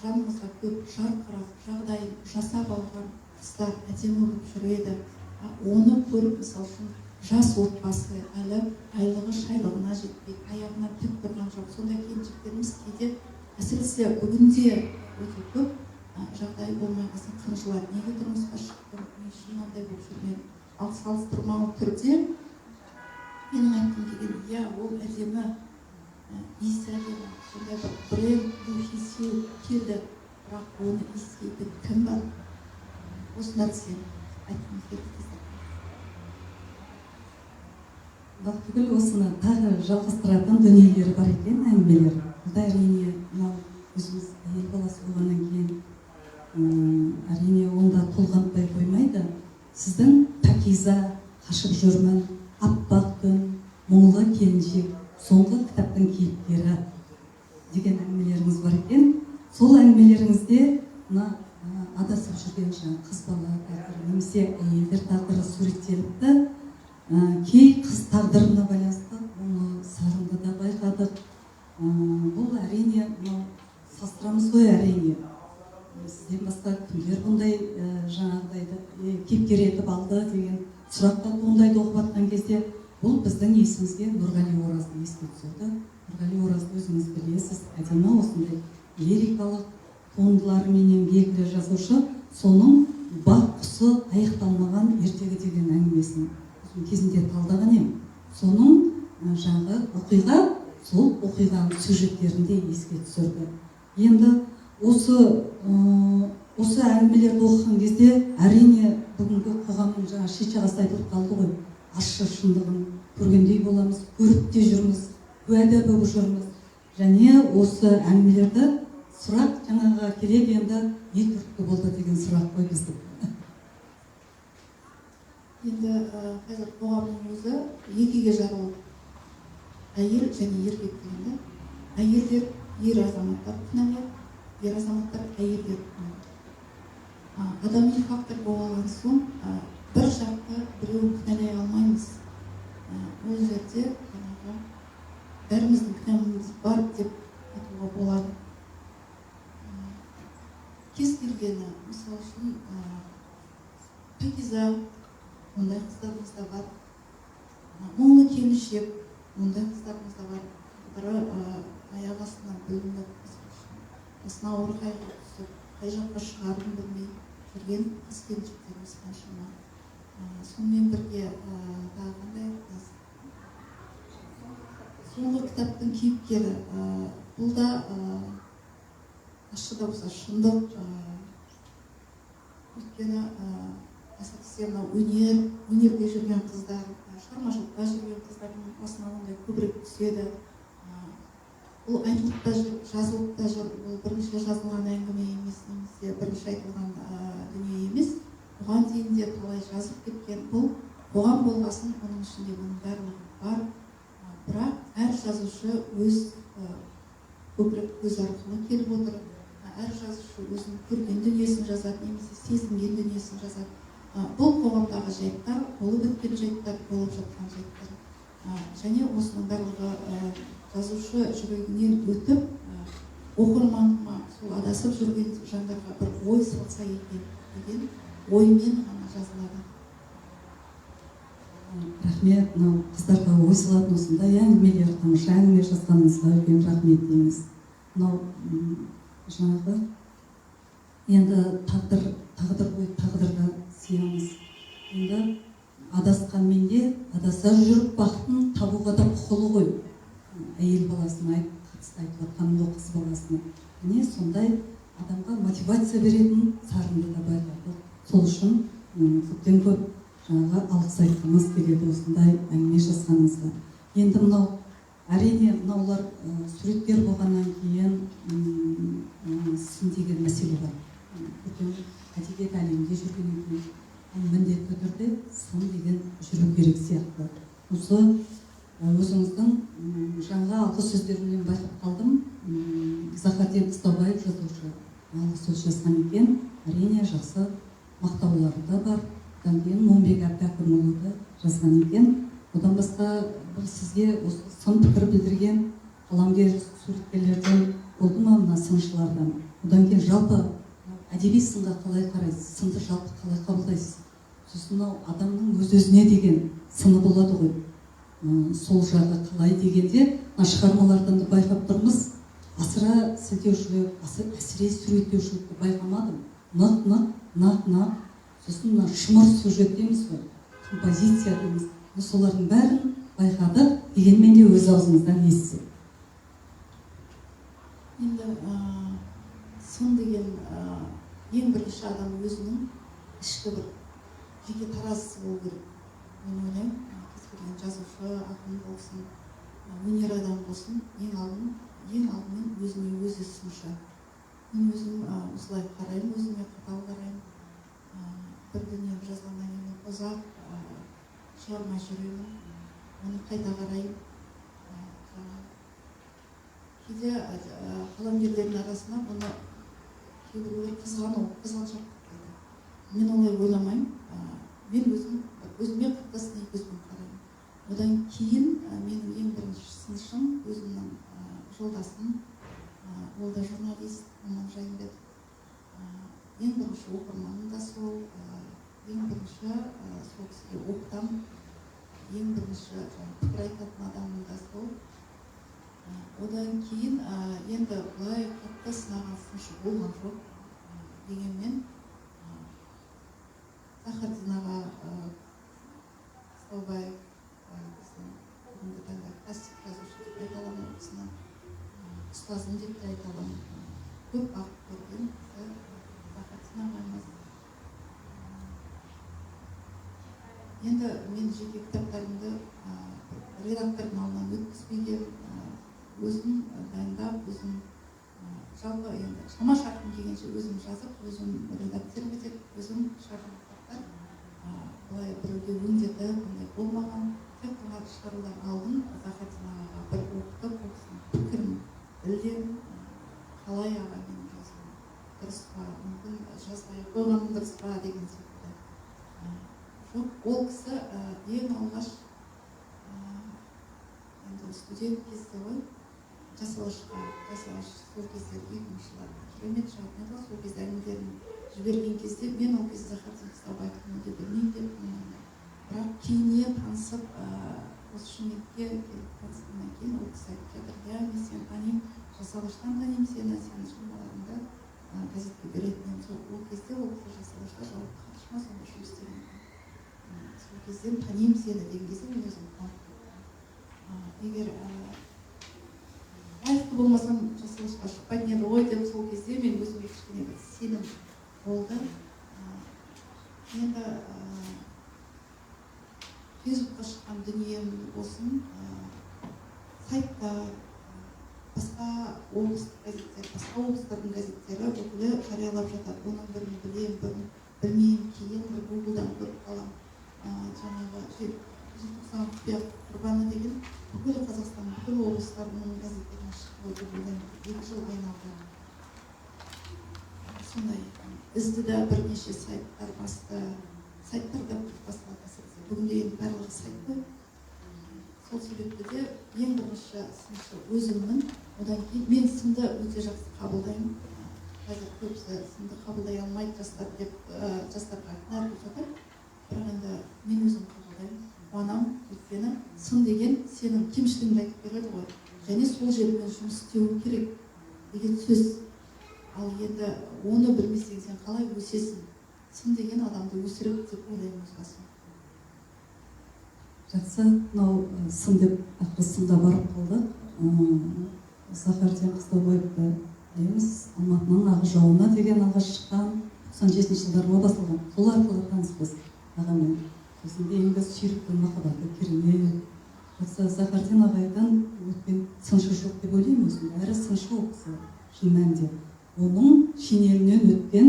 Жанымызға көп жарқырап, жағдайын жасап алған қыздар әдемі болып жүреді. Оны көріп, мысалы үшін, жас отбасы әлі айлығы шайлығына жетпей, аяғына тік тұрған жоқ. Сондай келіншектеріміз кейде, әсіресе бүгінде өте көп, жағдайы болмай қалса қынжылады. Неге тұрмысқа шықтым, не үшін мынандай болып жүрмін? Ал салыстырмалы түрде менің айтқым келгені, иә, ол әдемі, иісі әдемі, сондай бір бренд духи сеуіп келді, бірақ оны иіскейтін кім бар? Осы нәрсе айтқым келді, қыздар. Бақтыгүл осыны тағы жалғастыратын дүниелері бар екен, әңгімелер. Бұл да әрине мынау өзіміз әйел баласы болғаннан кейін, әрине онда толғантпай қоймайды. Сіздің «Пәкиза», «Қашып жүрмін», «Аппақ түн», «Мұңлы келіншек», «Соңғы кітаптың кейіпкері» деген әңгімелеріңіз бар екен. Сол әңгімелеріңізде мына адасып жүрген жаңа қыз бала тағдыры немесе әйелдер тағдыры суреттеліпті. Кей қыз тағдырына байланысты оны сарынды да байқадық. Бұл әрине мынау салыстырамыз ғой, әрине сізден басқа кімдер бұндай жаңағыдайды кейіпкер етіп алды деген сұрақ та туындайды оқып жатқан кезде. Бұл біздің есімізге Нұрғали Оразды еске түсірді. Нұрғали Оразды өзіңіз білесіз, әдемі осындай лирикалық туындыларыменен белгілі жазушы. Соның «Бақ құсы аяқталмаған ертегі» деген әңгімесін өзім кезінде талдаған едім. Соның жаңағы оқиға, сол оқиғаның сюжеттерін де еске түсірді. Енді осы әңгімелерді оқыған кезде әрине бүгінгі қоғамның жаңа шет жағасы айтылып қалды ғой, ащы шындығын көргендей боламыз, көріп те жүрміз, куә де болып жүрміз. Және осы әңгімелерді сұрақ жаңағы келеді енді, не түрткі болды деген сұрақ қой біздің. Енді қазір қоғамның өзі екіге жарылып, әйел және еркек деген да. Әйелдер ер азаматтар кінәлі, ер азаматтар әйелдер кінәлі. Адами фактор болған соң бір жақты біреуін кінәлай алмаймыз. Ол жерде жаңағы бәріміздің кінәміз бар деп айтуға болады. Кез келгені, мысалы үшін, Пәкиза, ондай қыздарымыз да бар, Мұңлы келіншек, ондай қыздарымыз да бар. Бірі аяқ астынан бүлініп, мысалы үшін, басына ауыр қайғы түсіп, қай жаққа шығарын білмей жүрген қыз келіншектеріміз қаншама. Сонымен бірге тағы қандай қыз? «Соңғы кітаптың кейіпкері», бұл да ащы да болса шындық. Өйткені әсіресе мынау өнерде жүрген қыздар, шығармашылықта жүрген қыздардың басына ондай көбірек түседі. Бұл айтылып та жүр, жазылып та жүр. Бұл бірінші жазылған әңгіме емес, немесе бірінші айтылған дүние емес. Бұған дейін де талай жазып кеткен. Бұл қоғам болғасын, оның ішінде бұның барлығы бар. Бірақ әр жазушы өз көкірек көз арқылы келіп отыр. Әр жазушы өзінің көрген дүниесін жазады, немесе сезінген дүниесін жазады. Бұл қоғамдағы жайттар, болып өткен жайттар, болып жатқан жайттар. Және осының барлығы жазушы жүрегінен өтіп, оқырманыма, сол адасып жүрген жандарға бір ой салса екен деген оймен ғана жазылады. Рахмет, мынау қыздарға ой салатын осындай әңгімелер, тамаша әңгіме жазғаныңызға үлкен рахмет дейміз. Мынау жаңағы енді тағдыр, тағдыр ғой, тағдырға сиямыз. Енді адасқанмен де адаса жүріп бақытын табуға да құқылы ғой. Әйел баласына қатысты айтып жатқаным ғой, қыз баласына. Міне сондай адамға мотивация беретін сарынды да байқадық. Сол үшін көптен көп жаңағы алғыс айтқымыз келеді осындай әңгіме жазғаныңызға. Енді мынау әрине мынаулар суреткер болғаннан кейін сын деген мәселе бар. Көркем әдебиет әлемінде жүргеннен кейін ол міндетті түрде сын деген жүру керек сияқты. Осы өзіңіздің жаңа алғы сөздерінен байқап қалдым. Захардин Қыстаубаев жазушы алғы сөз жазған екен. Әрине жақсы мақтаулары да бар. Одан кейін Момбек Әбдіәкімұлы да жазған екен. Одан басқа бір сізге осы сын пікір білдірген қаламгер суреткерлерден болды ма, мына сыншылардан? Одан кейін жалпы әдеби сынға қалай қарайсыз, сынды жалпы қалай қабылдайсыз? Сосын мынау адамның өз өзіне деген сыны болады ғой, сол жағы қалай дегенде, мына шығармалардан да байқап тұрмыз, асыра сілтеушілік, әсіре суреттеушілікті байқамадым. Нық нық, нақ нақ, сосын мына шымыр сюжет дейміз ғой, композиция дейміз, солардың бәрін байқадық. Дегенмен де өз аузыңыздан естісек. Енді сын деген ең бірінші адам өзінің ішкі бір жеке таразысы болу керек. Мен ойлаймын, кез келген жазушы, ақын болсын, өнер адамы болсын, ең алдымен өзіне өзі сыншы. Мен өзім осылай қараймын, өзіме қатал қараймын. Бір дүниені жазғаннан кейін мен ұзақ шығармай жүремін, оны қайта қараймын. Кейде қаламгерлердің арасында бұны кейбіреулер қызғану, қызғаншақтық дейді. Мен олай ойламаймын. Мен өзіме қатты сыни көзбен қараймын. Одан кейін менің ең бірінші сыншым өзімнің жолдасым, ол да журналист Оман Жайымбетов. Ең бірінші оқырманым да сол, ең бірінші сол кісіге оқытамын, ең бірінші пікір айтатын адамым да сол. Одан кейін енді былай қатты сынаған сыншы болған жоқ. Дегенмен Захардин аға, Қыстаубаев, біздің бүгінгі таңда классик жазушы деп айта аламын ол кісіні, ұстазым деп те айта аламын. Көп бағып көрген кісі Захардин ағамыз. Енді мен жеке кітаптарымды редактордың алдынан өткізбеген, өзім дайындап, өзім жалпы енді шама шарқым келгенше өзім жазып, өзім редактировать етіп, өзім шығарған кітаптар, былай біреуге өңдетіп ондай болмаған. Тек қана шығарудан алдын Захардин ағаға бір оқытып, ол кісінің пікірін білген, қалай аға менің жазуым дұрыс па, мүмкін жазбай ақ қойғаным дұрыс па деген секілді. Жоқ, ол кісі ең алғаш, енді ол студент кезде ғой, Жас Алашқа, Жас Алаш сол кездері 2000 жылдарда керемет шығатын еді ғой, сол кезде әңгімелерін жіберген кезде мен ол кезде Захардин Қыстаубаевты мүлде білмеймін деп, бірақ кейіннен танысып, осы Шымкентке келіп танысқаннан кейін ол кісі айтып жатыр, иә, мен сені танимын, Жас Алаштан танимын сені, сенің шығармаларыңды газетке беретін едім. Сол ол кезде ол кісі Жас Алашта жауапты хатшы ма сонда жұмыс істеген екен. Сол кезден танимын сені деген кезде мен өзім қуанып кеттім. Егер лайықты болмасам Жас Алашқа шықпайтын еді ғой деп сол кезде мен өзіме кішкене бір сенім болды. Енді Фейсбукқа шыққан дүнием болсын, сайтта, басқа Облыстық газеттер, басқа облыстардың газеттері бүкілі жариялап жатады. Оның бірін білемін, бірін білмеймін, кейін бір гуглдан көріп қаламын. Жаңағы желтоқсан құпия құрбаны деген бүкіл Қазақстан, бүкіл облыстардың газеттеріне шықты ғой деп ойлаймын. 2 жыл айналды. Сондай ізді де бірнеше сайттар басты, сайттарда басылады әсіресе. Бүгінде енді барлығы сайт қой. Сол себепті де ең бірінші сыншы өзіммін. Одан кейін мен сынды өте жақсы қабылдаймын. Қазір көбісі сынды қабылдай алмайды жастар деп, жастарға кінә артып жатыр. Бірақ енді мен өзім қабылдаймын, қуанамын. Өйткені сын деген сенің кемшілігіңді айтып береді ғой, және сол жермен жұмыс істеуің керек деген сөз. Ал енді оны білмесең сен қалай өсесің? Сын деген адамды өсіреді деп ойлаймын өз басым. Жақсы, мынау сын деп ақыры сынға барып қалдық. Захарден Қыстаубаевты білеміз, Алматының ағы жауына деген алғаш шыққан 97 жылдары басылған. Сол арқылы таныспыз ағамен. Сосын кейінгі Сүйріктің махаббаты керемет. Жақсы, Захарден ағайдан өткен сыншы жоқ деп ойлаймын өзім. Әрі сыншы ол кісі шын мәнінде. Оның шинелінен өткен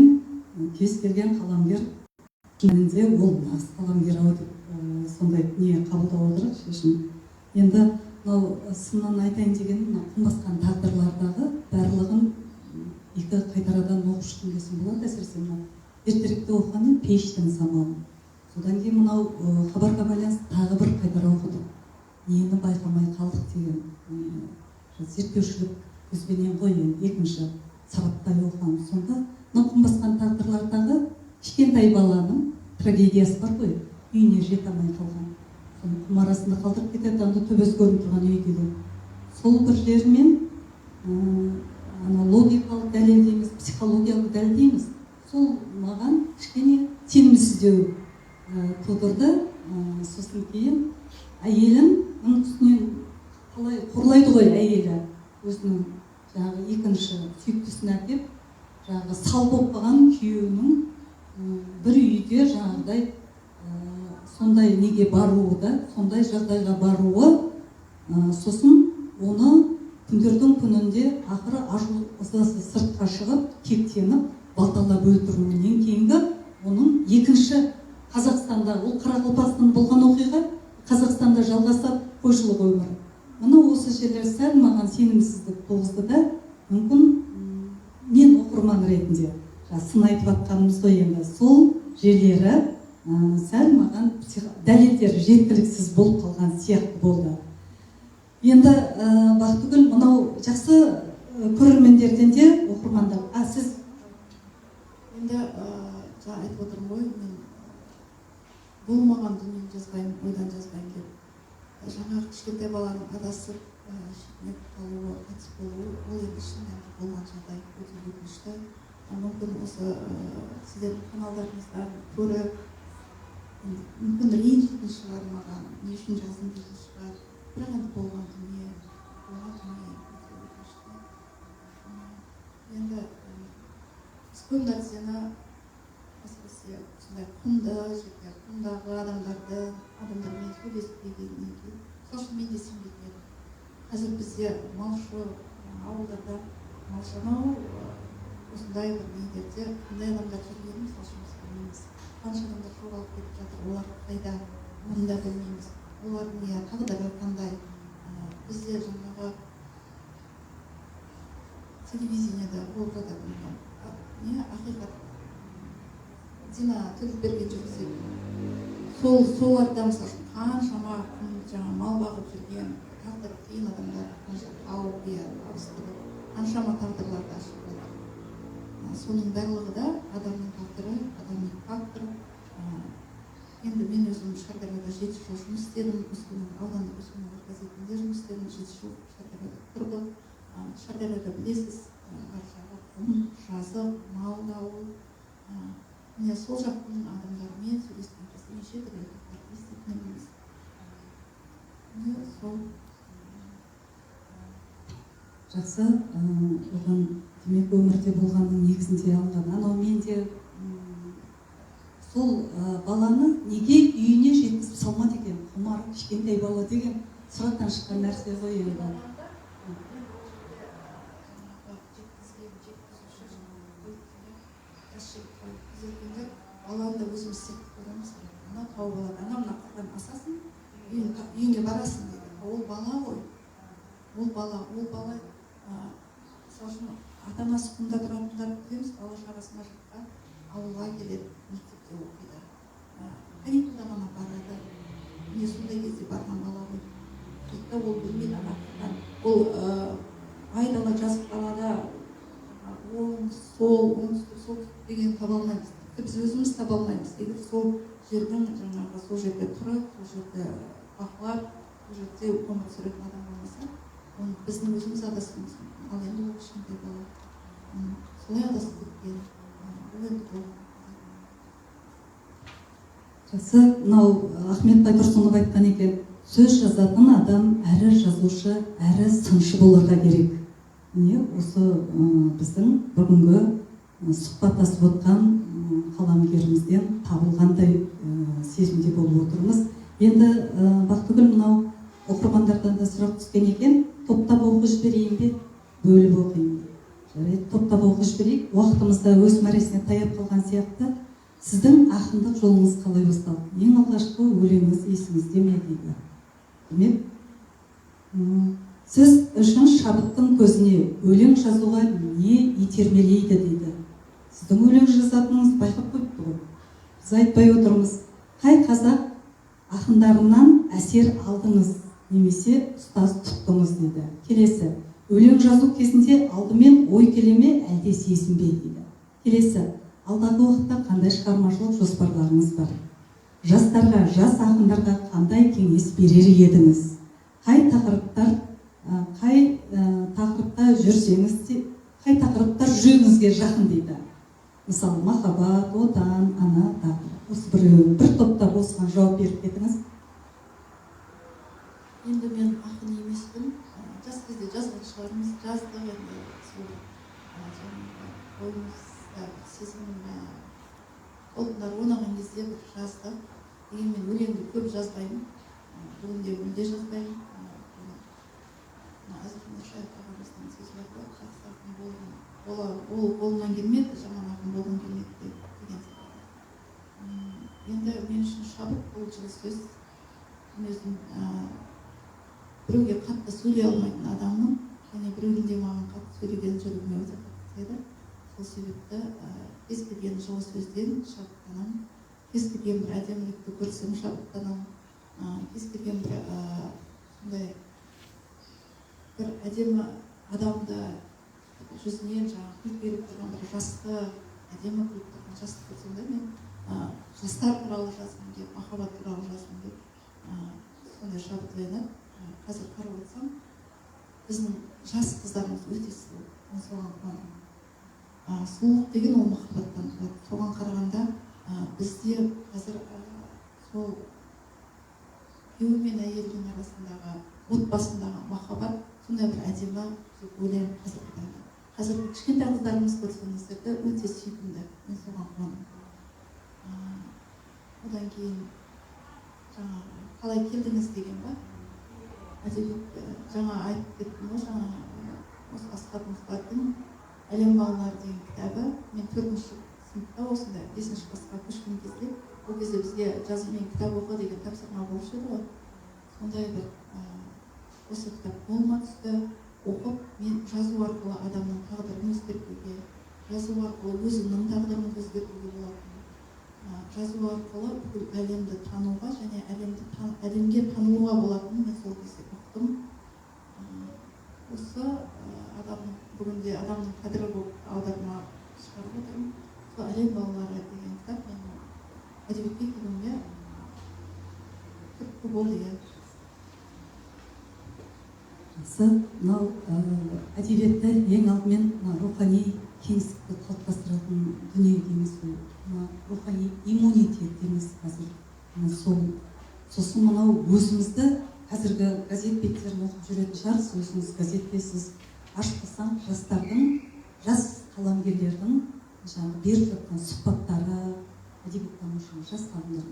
кез келген қаламгер шын мәнінде ол нағыз қаламгер ау деп сондай не қабылдап отырық шешім. Енді мынау сыннан айтайын дегенім, мына құм басқан тағдырлардағы барлығын екі қайтарадан оқып шыққан десем болады. Әсіресе мынау ертеректе оқығанмен Пештің заманы. Содан кейін мынау хабарға байланысты тағы бір қайтара оқыдық. Нені байқамай қалдық деген зерттеушілік көзбенен ғой енді екінші сабақтай оқыған. Сонда мынау құм басқан тағдырлардағы кішкентай баланың трагедиясы бар ғой, үйіне жете алмай қалған. Соны құм арасында қалдырып кетеді, анда төбесі көрініп тұрған үй деген. Сол бір жерімен, ана логикалық дәлел дейміз, психологиялық дәлел дейміз. Сол маған кішкене сенімсіздеу тудырды. Сосын кейін әйелін оның үстінен қалай қорлайды ғой әйелі, өзінің жаңағы екінші сүйіктісін әкеп, жаңағы сал болып қалған күйеуінің бір үйде жаңағыдай сондай неге баруы да, сондай жағдайға баруы, сосын оны күндердің күнінде ақыры ашу ызасы сыртқа шығып, кектеніп, балталап өлтіруінен кейінгі оның екінші Қазақстанда, ол Қарақалпақстанда болған оқиға, Қазақстанда жалғасады қойшылық өмірі. Мына осы жерлер сәл маған сенімсіздік туғызды да, мүмкін мен оқырман ретінде сын айтып жатқанымыз ғой енді, сол жерлері сәл маған дәлелдері жеткіліксіз болып қалған сияқты болды. Енді Бақтыгүл, мынау жақсы, көрермендерден де оқырмандар. А сіз? Енді жаңа айтып отырмын ғой, мен болмаған дүниені жазбаймын, ойдан жазбаймын деп. Жаңағы кішкентай баланың адасып, шетінеп қалуы, қайтыс болуы, ол енді шын мәнінде болған жағдай, өте өкінішті. Мүмкін осы сіздердің каналдарыңыздан көріп, енді мүмкін ренжитін шығар маған, не үшін жаздым дейтін шығар. Бірақ енді болған дүние, болған дүние өте өкінішті. Енді біз көп нәрсені, әсіресе осындай құмды жерде, құмдағы адамдармен сөйлеспегеннен кейін, мысалы үшін мен де сенбейтін едім. Қазір бізде малшы ауылдарда малшы анау осындай бір нелерде қандай адамдар жүргенін мысалы үшін біз білмейміз. Қанша адамдар жоғалып кетіп жатыр, олар қайда, оны да білмейміз. Олардың не тағдыры қандай. Бізде жаңағы телевидениеда болып жататын не ақиқат Дина Төлепберген жүргізетін, соларда мысалы үшін қаншама күн жаңа мал бағып жүрген тағдыры қиын адамдар қанша тауып, иә, табыстырып, қаншама тағдырларды ашып жатыр. Соның барлығы да адамның тағдыры, адами фактор. Енді мен өзім Шардарада 7 жыл жұмыс істедім, Өскемен аудандық Өскемен газетінде жұмыс істедім, 7 жыл Шардарада тұрдық. Шардарада білесіз, ар жағы құм, жазық, мал ауыл. Міне сол жақтың адамдарымен сөйлескен кезде неше түрлі тағдырды еститін едіңіз. Міне сол. Жақсы, оған демек өмірде болғанның негізінде алынған. Анау мен де сол баланы неге үйіне жеткізіп салмады екен, Құмар кішкентай бала деген сұрақтан шыққан нәрсе ғой енді. бала, ол бала, мысалы үшін, ата анасы құмда тұратындарды білеміз, бала шағасы мына жаққа, ауылға келеді, мектепте оқиды, каникулда ғана барады. Міне, сондай кезде барған бала ғой дейді да, ол білмейді ана. Ол айдала, жазық далада оң, сол, оңтүстік, солтүстік деген таба алмаймыз. Тіпті біз өзіміз таба алмаймыз, егер сол жердің жаңағы, сол жерде тұрып, сол жерде бақылап, сол жерде өмір сүретін адам болмаса, оны біздің өзіміз адасуымыз мүмкін. Ал енді ол кішкентай бала солай адасып кеткен. Ол енді болған. Жақсы. Мынау Ахмет Байтұрсынов айтқан екен: сөз жазатын адам әрі жазушы, әрі сыншы боларға керек. Міне, осы біздің бүгінгі сұхбаттасып отқан қаламгерімізден табылғандай сезімде болып отырмыз. Енді, Бақтыгүл, мынау оқырмандардан да сұрақ түскен екен. Топтап оқып жіберейін бе, бөліп оқиын ба? Жарайды, топтап оқып жіберейік, уақытымыз да өз мәресіне таяп қалған сияқты. Сіздің ақындық жолыңыз қалай басталды? Ең алғашқы өлеңіңіз есіңізде ме дейді. Демек, сіз үшін шабыттың көзіне, өлең жазуға не итермелейді дейді. Сіздің өлең жазатыныңыз байқап қойыпты ғой, біз айтпай отырмыз. Қай қазақ ақындарынан әсер алдыңыз немесе ұстаз тұттыңыз дейді. Келесі: өлең жазу кезінде алдымен ой келе ме, әлде сезім бе дейді. Келесі: алдағы уақытта қандай шығармашылық жоспарларыңыз бар? Жастарға, жас ақындарға қандай кеңес берер едіңіз? Қай тақырыптар, қай тақырыпта жүрсеңіз де, қай тақырыптар жүрегіңізге жақын дейді. Мысалы, махаббат, отан, ана тағы. Осы біреу бір топтап осыған жауап беріп кетіңіз. Енді мен ақын емеспін. Жас кезде жазған шығармыз, жаздық. Енді сол жаңағы ойымызда бір сезім толқындар ойнаған кезде бір жаздық. Дегенмен өлеңді көп жазбаймын. Бүгінде мүлде жазбаймын. Мына Әзірхан Нұршайықов ағамыздың сөзі бар ғой: жақсы ақын болғым бола, ол қолымнан келмеді, жаман ақын болғым келмеді деген секілді. Енді мен үшін шабыт бұл жылы сөз. Мен өзім біреуге қатты сөйлей алмайтын адаммын және біреудің де маған қатты сөйлегені жүрегіме өте қатты тиеді. Сол себепті кез келген жылы сөзден шабыттанамын, кез келген бір әдемілікті көрсем шабыттанамын, кез келген бір сондай бір әдемі адамды, жүзінен жаңағы күліп беріп тұрған бір жасты, әдемі күліп тұрған жасты көрсем де, мен жастар туралы жазғым келіп, махаббат туралы жазғым келіп, сондай шабыт оянады. Қазір қарап отырсам, біздің жас қыздарымыз өте сұлу, мен соған қуанамын. Сұлулық деген ол махаббаттан туады. Соған қарағанда, бізде қазір сол күйеуі мен әйелдің арасындағы, отбасындағы махаббат сондай бір әдемі деп ойлаймын. Қазіргі таңда, қазіргі кішкентай қыздарымыз көрсеңіздер де, өте сүйкімді, мен соған қуанамын. Одан кейін жаңағы қалай келдіңіз деген ба әдебиет, жаңа айтып кеттім ғой, жаңа осы Асхат Мұхтардың «Әлем балалары» деген кітабы. Мен төртінші сыныпта, осындай бесінші классқа көшкен кезде, ол кезде бізге жазу мен кітап оқы деген тапсырма болушы еді ғой. Сондай бір осы кітап қолыма түсті. Оқып, мен жазу арқылы адамның тағдырын өзгертуге, жазу арқылы өзіңнің тағдырыңды өзгертуге болатынын, жазу арқылы бүкіл әлемді тануға және әлемге танылуға болатынын мен сол кезде ұқтым. Осы адамның, бүгінде «Адамның қадірі» болып аударма шығарып отырмын. Сол «Әлем балалары» деген кітап менің әдебиетке келуіме түрткі болды, иә. Жақсы. Мынау әдебиетті ең алдымен мына рухани кеңістікті қалыптастыратын дүние дейміз ғой, мына рухани иммунитет дейміз қазір. Мына сол, сосын мынау өзімізді қазіргі газет беттерін оқып жүретін шығарсыз өзіңіз. Газеттесіз, ашып қалсаң, жастардың, жас қаламгерлердің жаңағы беріп жатқан сұхбаттары, әдебиеттанушы жас ғалымдар,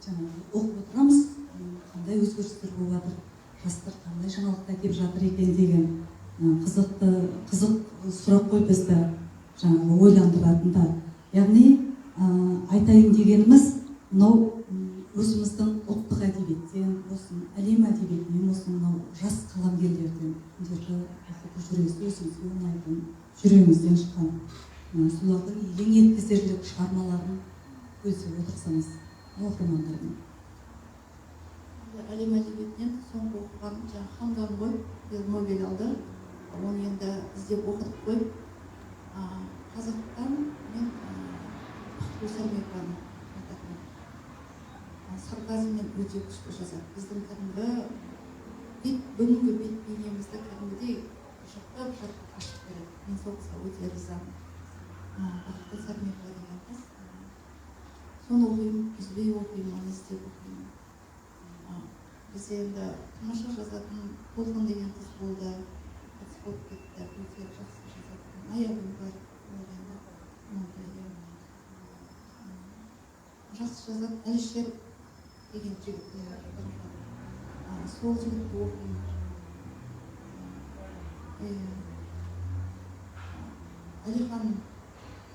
жаңағы оқып отырамыз, қандай өзгерістер болып жатыр, жастар қандай жаңалықтар әкеліп жатыр екен деген қызықты, қызық сұрақ қой, бізді жаңағы ойландыратын да. Яғни айтайын дегеніміз, мынау Өзіміздің ұлттық әдебиеттен болсын, әлем әдебиетінен болсын, мынау жас қаламгерлерден кімдерді оқып жүресіз, өзіңізге ұнайтын, жүрегіңізден шыққан, солардың елең еткізерлік шығармаларын бөлісе отырсаңыз оқырмандармен. Әлем әдебиетінен соңғы оқыған жаңағы Хамдан ғой, биыл Нобель алды, оны енді іздеп оқыдық қой. Қазақтан мен Бақытгүл Сәрмекованы айтатынмын. Сарказммен өте күшті жазады. Біздің кәдімгі бет, бүгінгі бет бейнемізді кәдімгідей жыртып жыртып ашып береді. Мен сол қызға өте ризамын. Бақытгүл Сәрмекова деген қыз. Соны оқимын, үзбей оқимын, оны іздеп оқимын. Бізде енді тамаша жазатын Толқын деген қыз болды, қайтыс болып кетті, өте жақсы жазатын. Аягүл бар, олар енді мынандай, иә. Жақсы жазады. Әлішер деген жігіт, иә, сол жігітті оқимын. Иә. Әлихан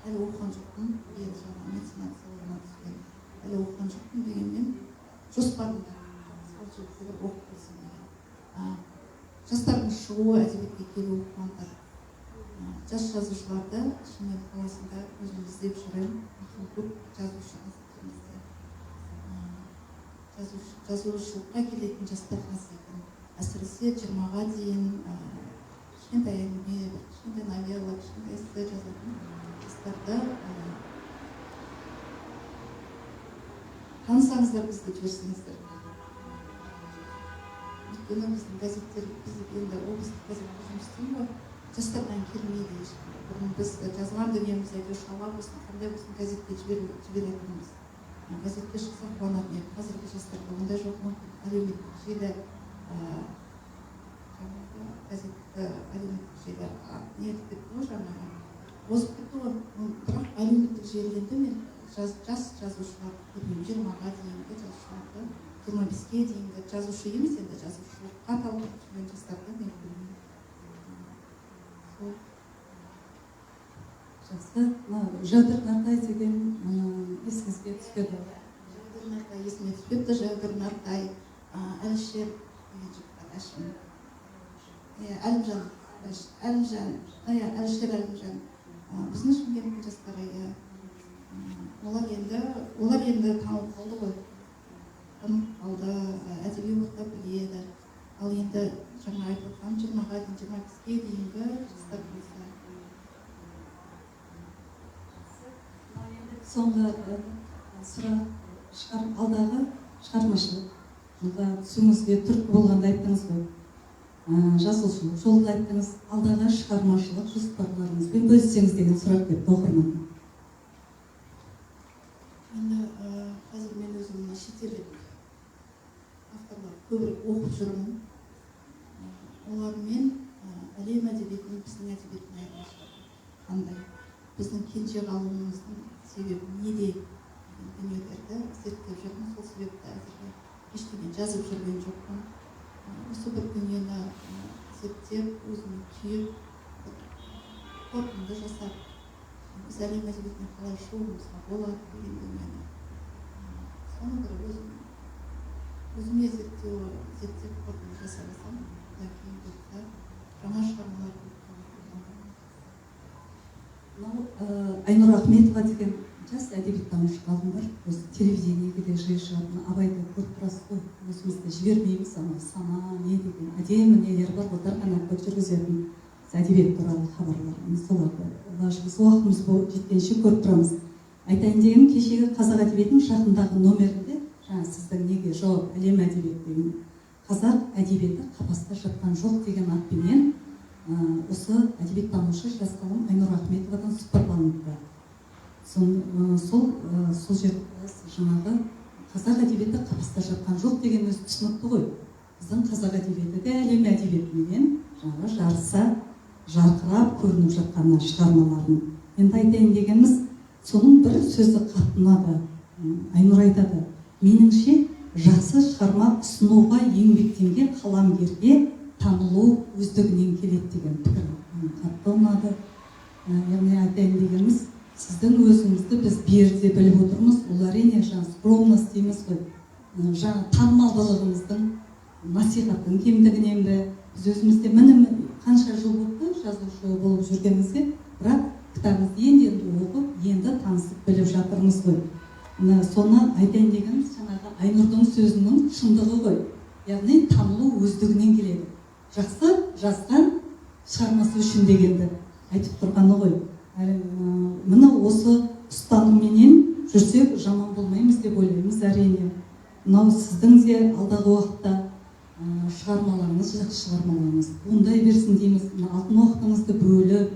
әлі оқыған жоқпын, биыл жаңа меценат сыйлығына түскен, әлі оқыған жоқпын, дегенмен жоспарымда сол жігітті бір оқып көрсем деген. Жастардың шығуы, әдебиетке келуі қуантады. Жас жазушыларды Шымкент қаласында өзім іздеп жүремін. Ақын көп, жазушы аз екен бізде. Жазушылыққа келетін жастар аз екен. Әсіресе 20-ға дейін, кішкентай әңгіме, бір кішкентай новелла, кішкентай эссе жазатын жастарды, танысаңыздар, бізге жіберсеңіздер. Өйткені біздің газеттер, біз енді облыстық газетте жұмыс істеймін ғой, жастардан келмейді ешкім. Бұрын біз жазған дүниеміз әйтеуір шала болсын, қандай болсын газетке жіберетінбіз. Газетке шықса қуанатын едік. Қазіргі жастарда ондай жоқ, мүмкін әлеуметтік желі, жаңағы газетті әлеуметтік желі, не етіп кетті ғой, жаңағы озып кетті ғой. Бірақ әлеуметтік желіден де мен жас жазушыларды көрмеймін. 20-ға дейінгі жазушыларды, 25-ке дейінгі жазушы емес, енді жазушылыққа талпынып жүрген жастарды мен көрмеймін. Сол. Жақсы. Мына Жәудір Нартай деген, есіңізге түспеді? Жәудір Нартай есіме түспепті. Жәудір Нартай, Әлішер деген жігіт бар, Әшім. Иә, Әлімжан, Әлімжан, иә, Әлішер Әлімжан. Біздің Шымкенттің жастары, иә. Олар енді танылып қалды ғой. Танылып қалды, әдеби орта біледі. Ал енді жаңа айтып отқан 20-ға дейін, 25-ке дейінгі жастар болса. Соңғы сұрақ, алдағы шығармашылық жылға түсуіңізге түрткі болғанды айттыңыз ғой. Жазушылық жолды айттыңыз, алдағы шығармашылық жоспарларыңызбен бөліссеңіз деген сұрақ келіпті оқырманнан. Енді, қазір мен өзім мына шетелдік авторлар көбірек оқып жүрмін. Олармен, әлем әдебиетінің, біздің әдебиеттің айырмашылығы қандай? Біздің кенже қалуымыздың себебі неде деген дүниелерді зерттеп жүрмін. Сол себепті әзірге ештеңе жазып жүрген жоқпын. Осы бір дүниені, зерттеп, өзіме түйіп, бір қорытынды жасап, біз әлем әдебиетіне қалай шығуымызға болады деген дүниені, соны бір өзіме зерттеп қорытынды жасап алсам, одан кейін бұйыртса жаңа шығармалар көп. Мынау, Айнұр Ахметова деген жас әдебиеттанушы ғалым бар. Осы телевидениеге де жиі шығатын, Абайды көріп тұрасыз ғой, өзіміз де жібермейміз, анау сана не деген әдемі нелер бар, ғой, Дархан Әбдік жүргізетін әдебиет туралы хабарлар. Міне соларды лажымыз уақытымыз жеткенше көріп тұрамыз. Айтайын дегенім, кешегі қазақ әдебиетінің жақындағы номерінде жаңа сіздің неге жауап әлем әдебиеті деген қазақ әдебиеті қапаста жатқан жоқ деген атпенен, осы әдебиеттанушы жас ғалым Айнұр Ахметовадан сұхбаттаныпты. Сол жерде жаңағы қазақ әдебиеті қапаста жатқан жоқ деген өзі түсінікті ғой. Біздің қазақ әдебиеті де әлем әдебиетіменен жаңағы жарыса жарқырап көрініп жатқан шығармаларын. Енді айтайын дегеніміз, соның бір сөзі қатты ұнады. Айнұр айтады, меніңше жақсы шығарма ұсынуға еңбектенген қаламгерге танылу өздігінен келеді деген пікір қатты ұнады. Яғни айтайын дегеніміз, сіздің өзіңізді біз берде біліп отырмыз. Ол әрине жаңа скромность дейміз ғой. Жаңа танымалдылығымыздың, насихаттың кемдігінен бе, біз өзіміз де, міне, қанша жыл болыпты жазушы болып жүргенімізге, бірақ кітабыңызды енді енді оқып, енді танысып біліп жатырмыз ғой. Мына соны айтайын дегеніміз, жаңағы Айнұрдың сөзінің шындығы ғой, яғни танылу өздігінен келеді, жақсы жазған шығармасы үшін дегенді айтып тұрғаны ғой. Міне, осы ұстанымменен жүрсек, жаман болмаймыз деп ойлаймыз. Әрине, мынау сіздің де алдағы уақытта шығармаларыңыз, жақсы шығармаларыңыз туындай берсін дейміз. Мына алтын уақытыңызды бөліп,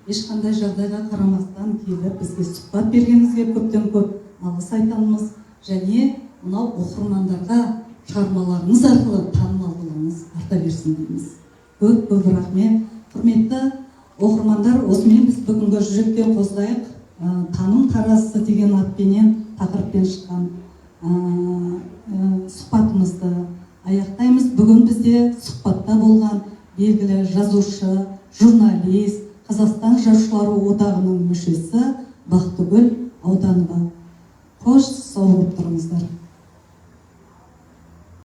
ешқандай жағдайға қарамастан келіп, бізге сұхбат бергеніңізге көптен көп алғыс айтамыз және мынау оқырмандарға шығармаларыңыз арқылы танымалдылығыңыз арта берсін дейміз. Көп көп рахмет. Құрметті оқырмандар, осымен біз бүгінгі «Жүректен қозғайық, таным таразысы» деген атпенен, тақырыппен шыққан сұхбатымызды аяқтаймыз. Бүгін бізде сұхбатта болған белгілі жазушы, журналист, Қазақстан Жазушылар одағының мүшесі Бақтыгүл Ауданова. Қош, сау болып тұрыңыздар.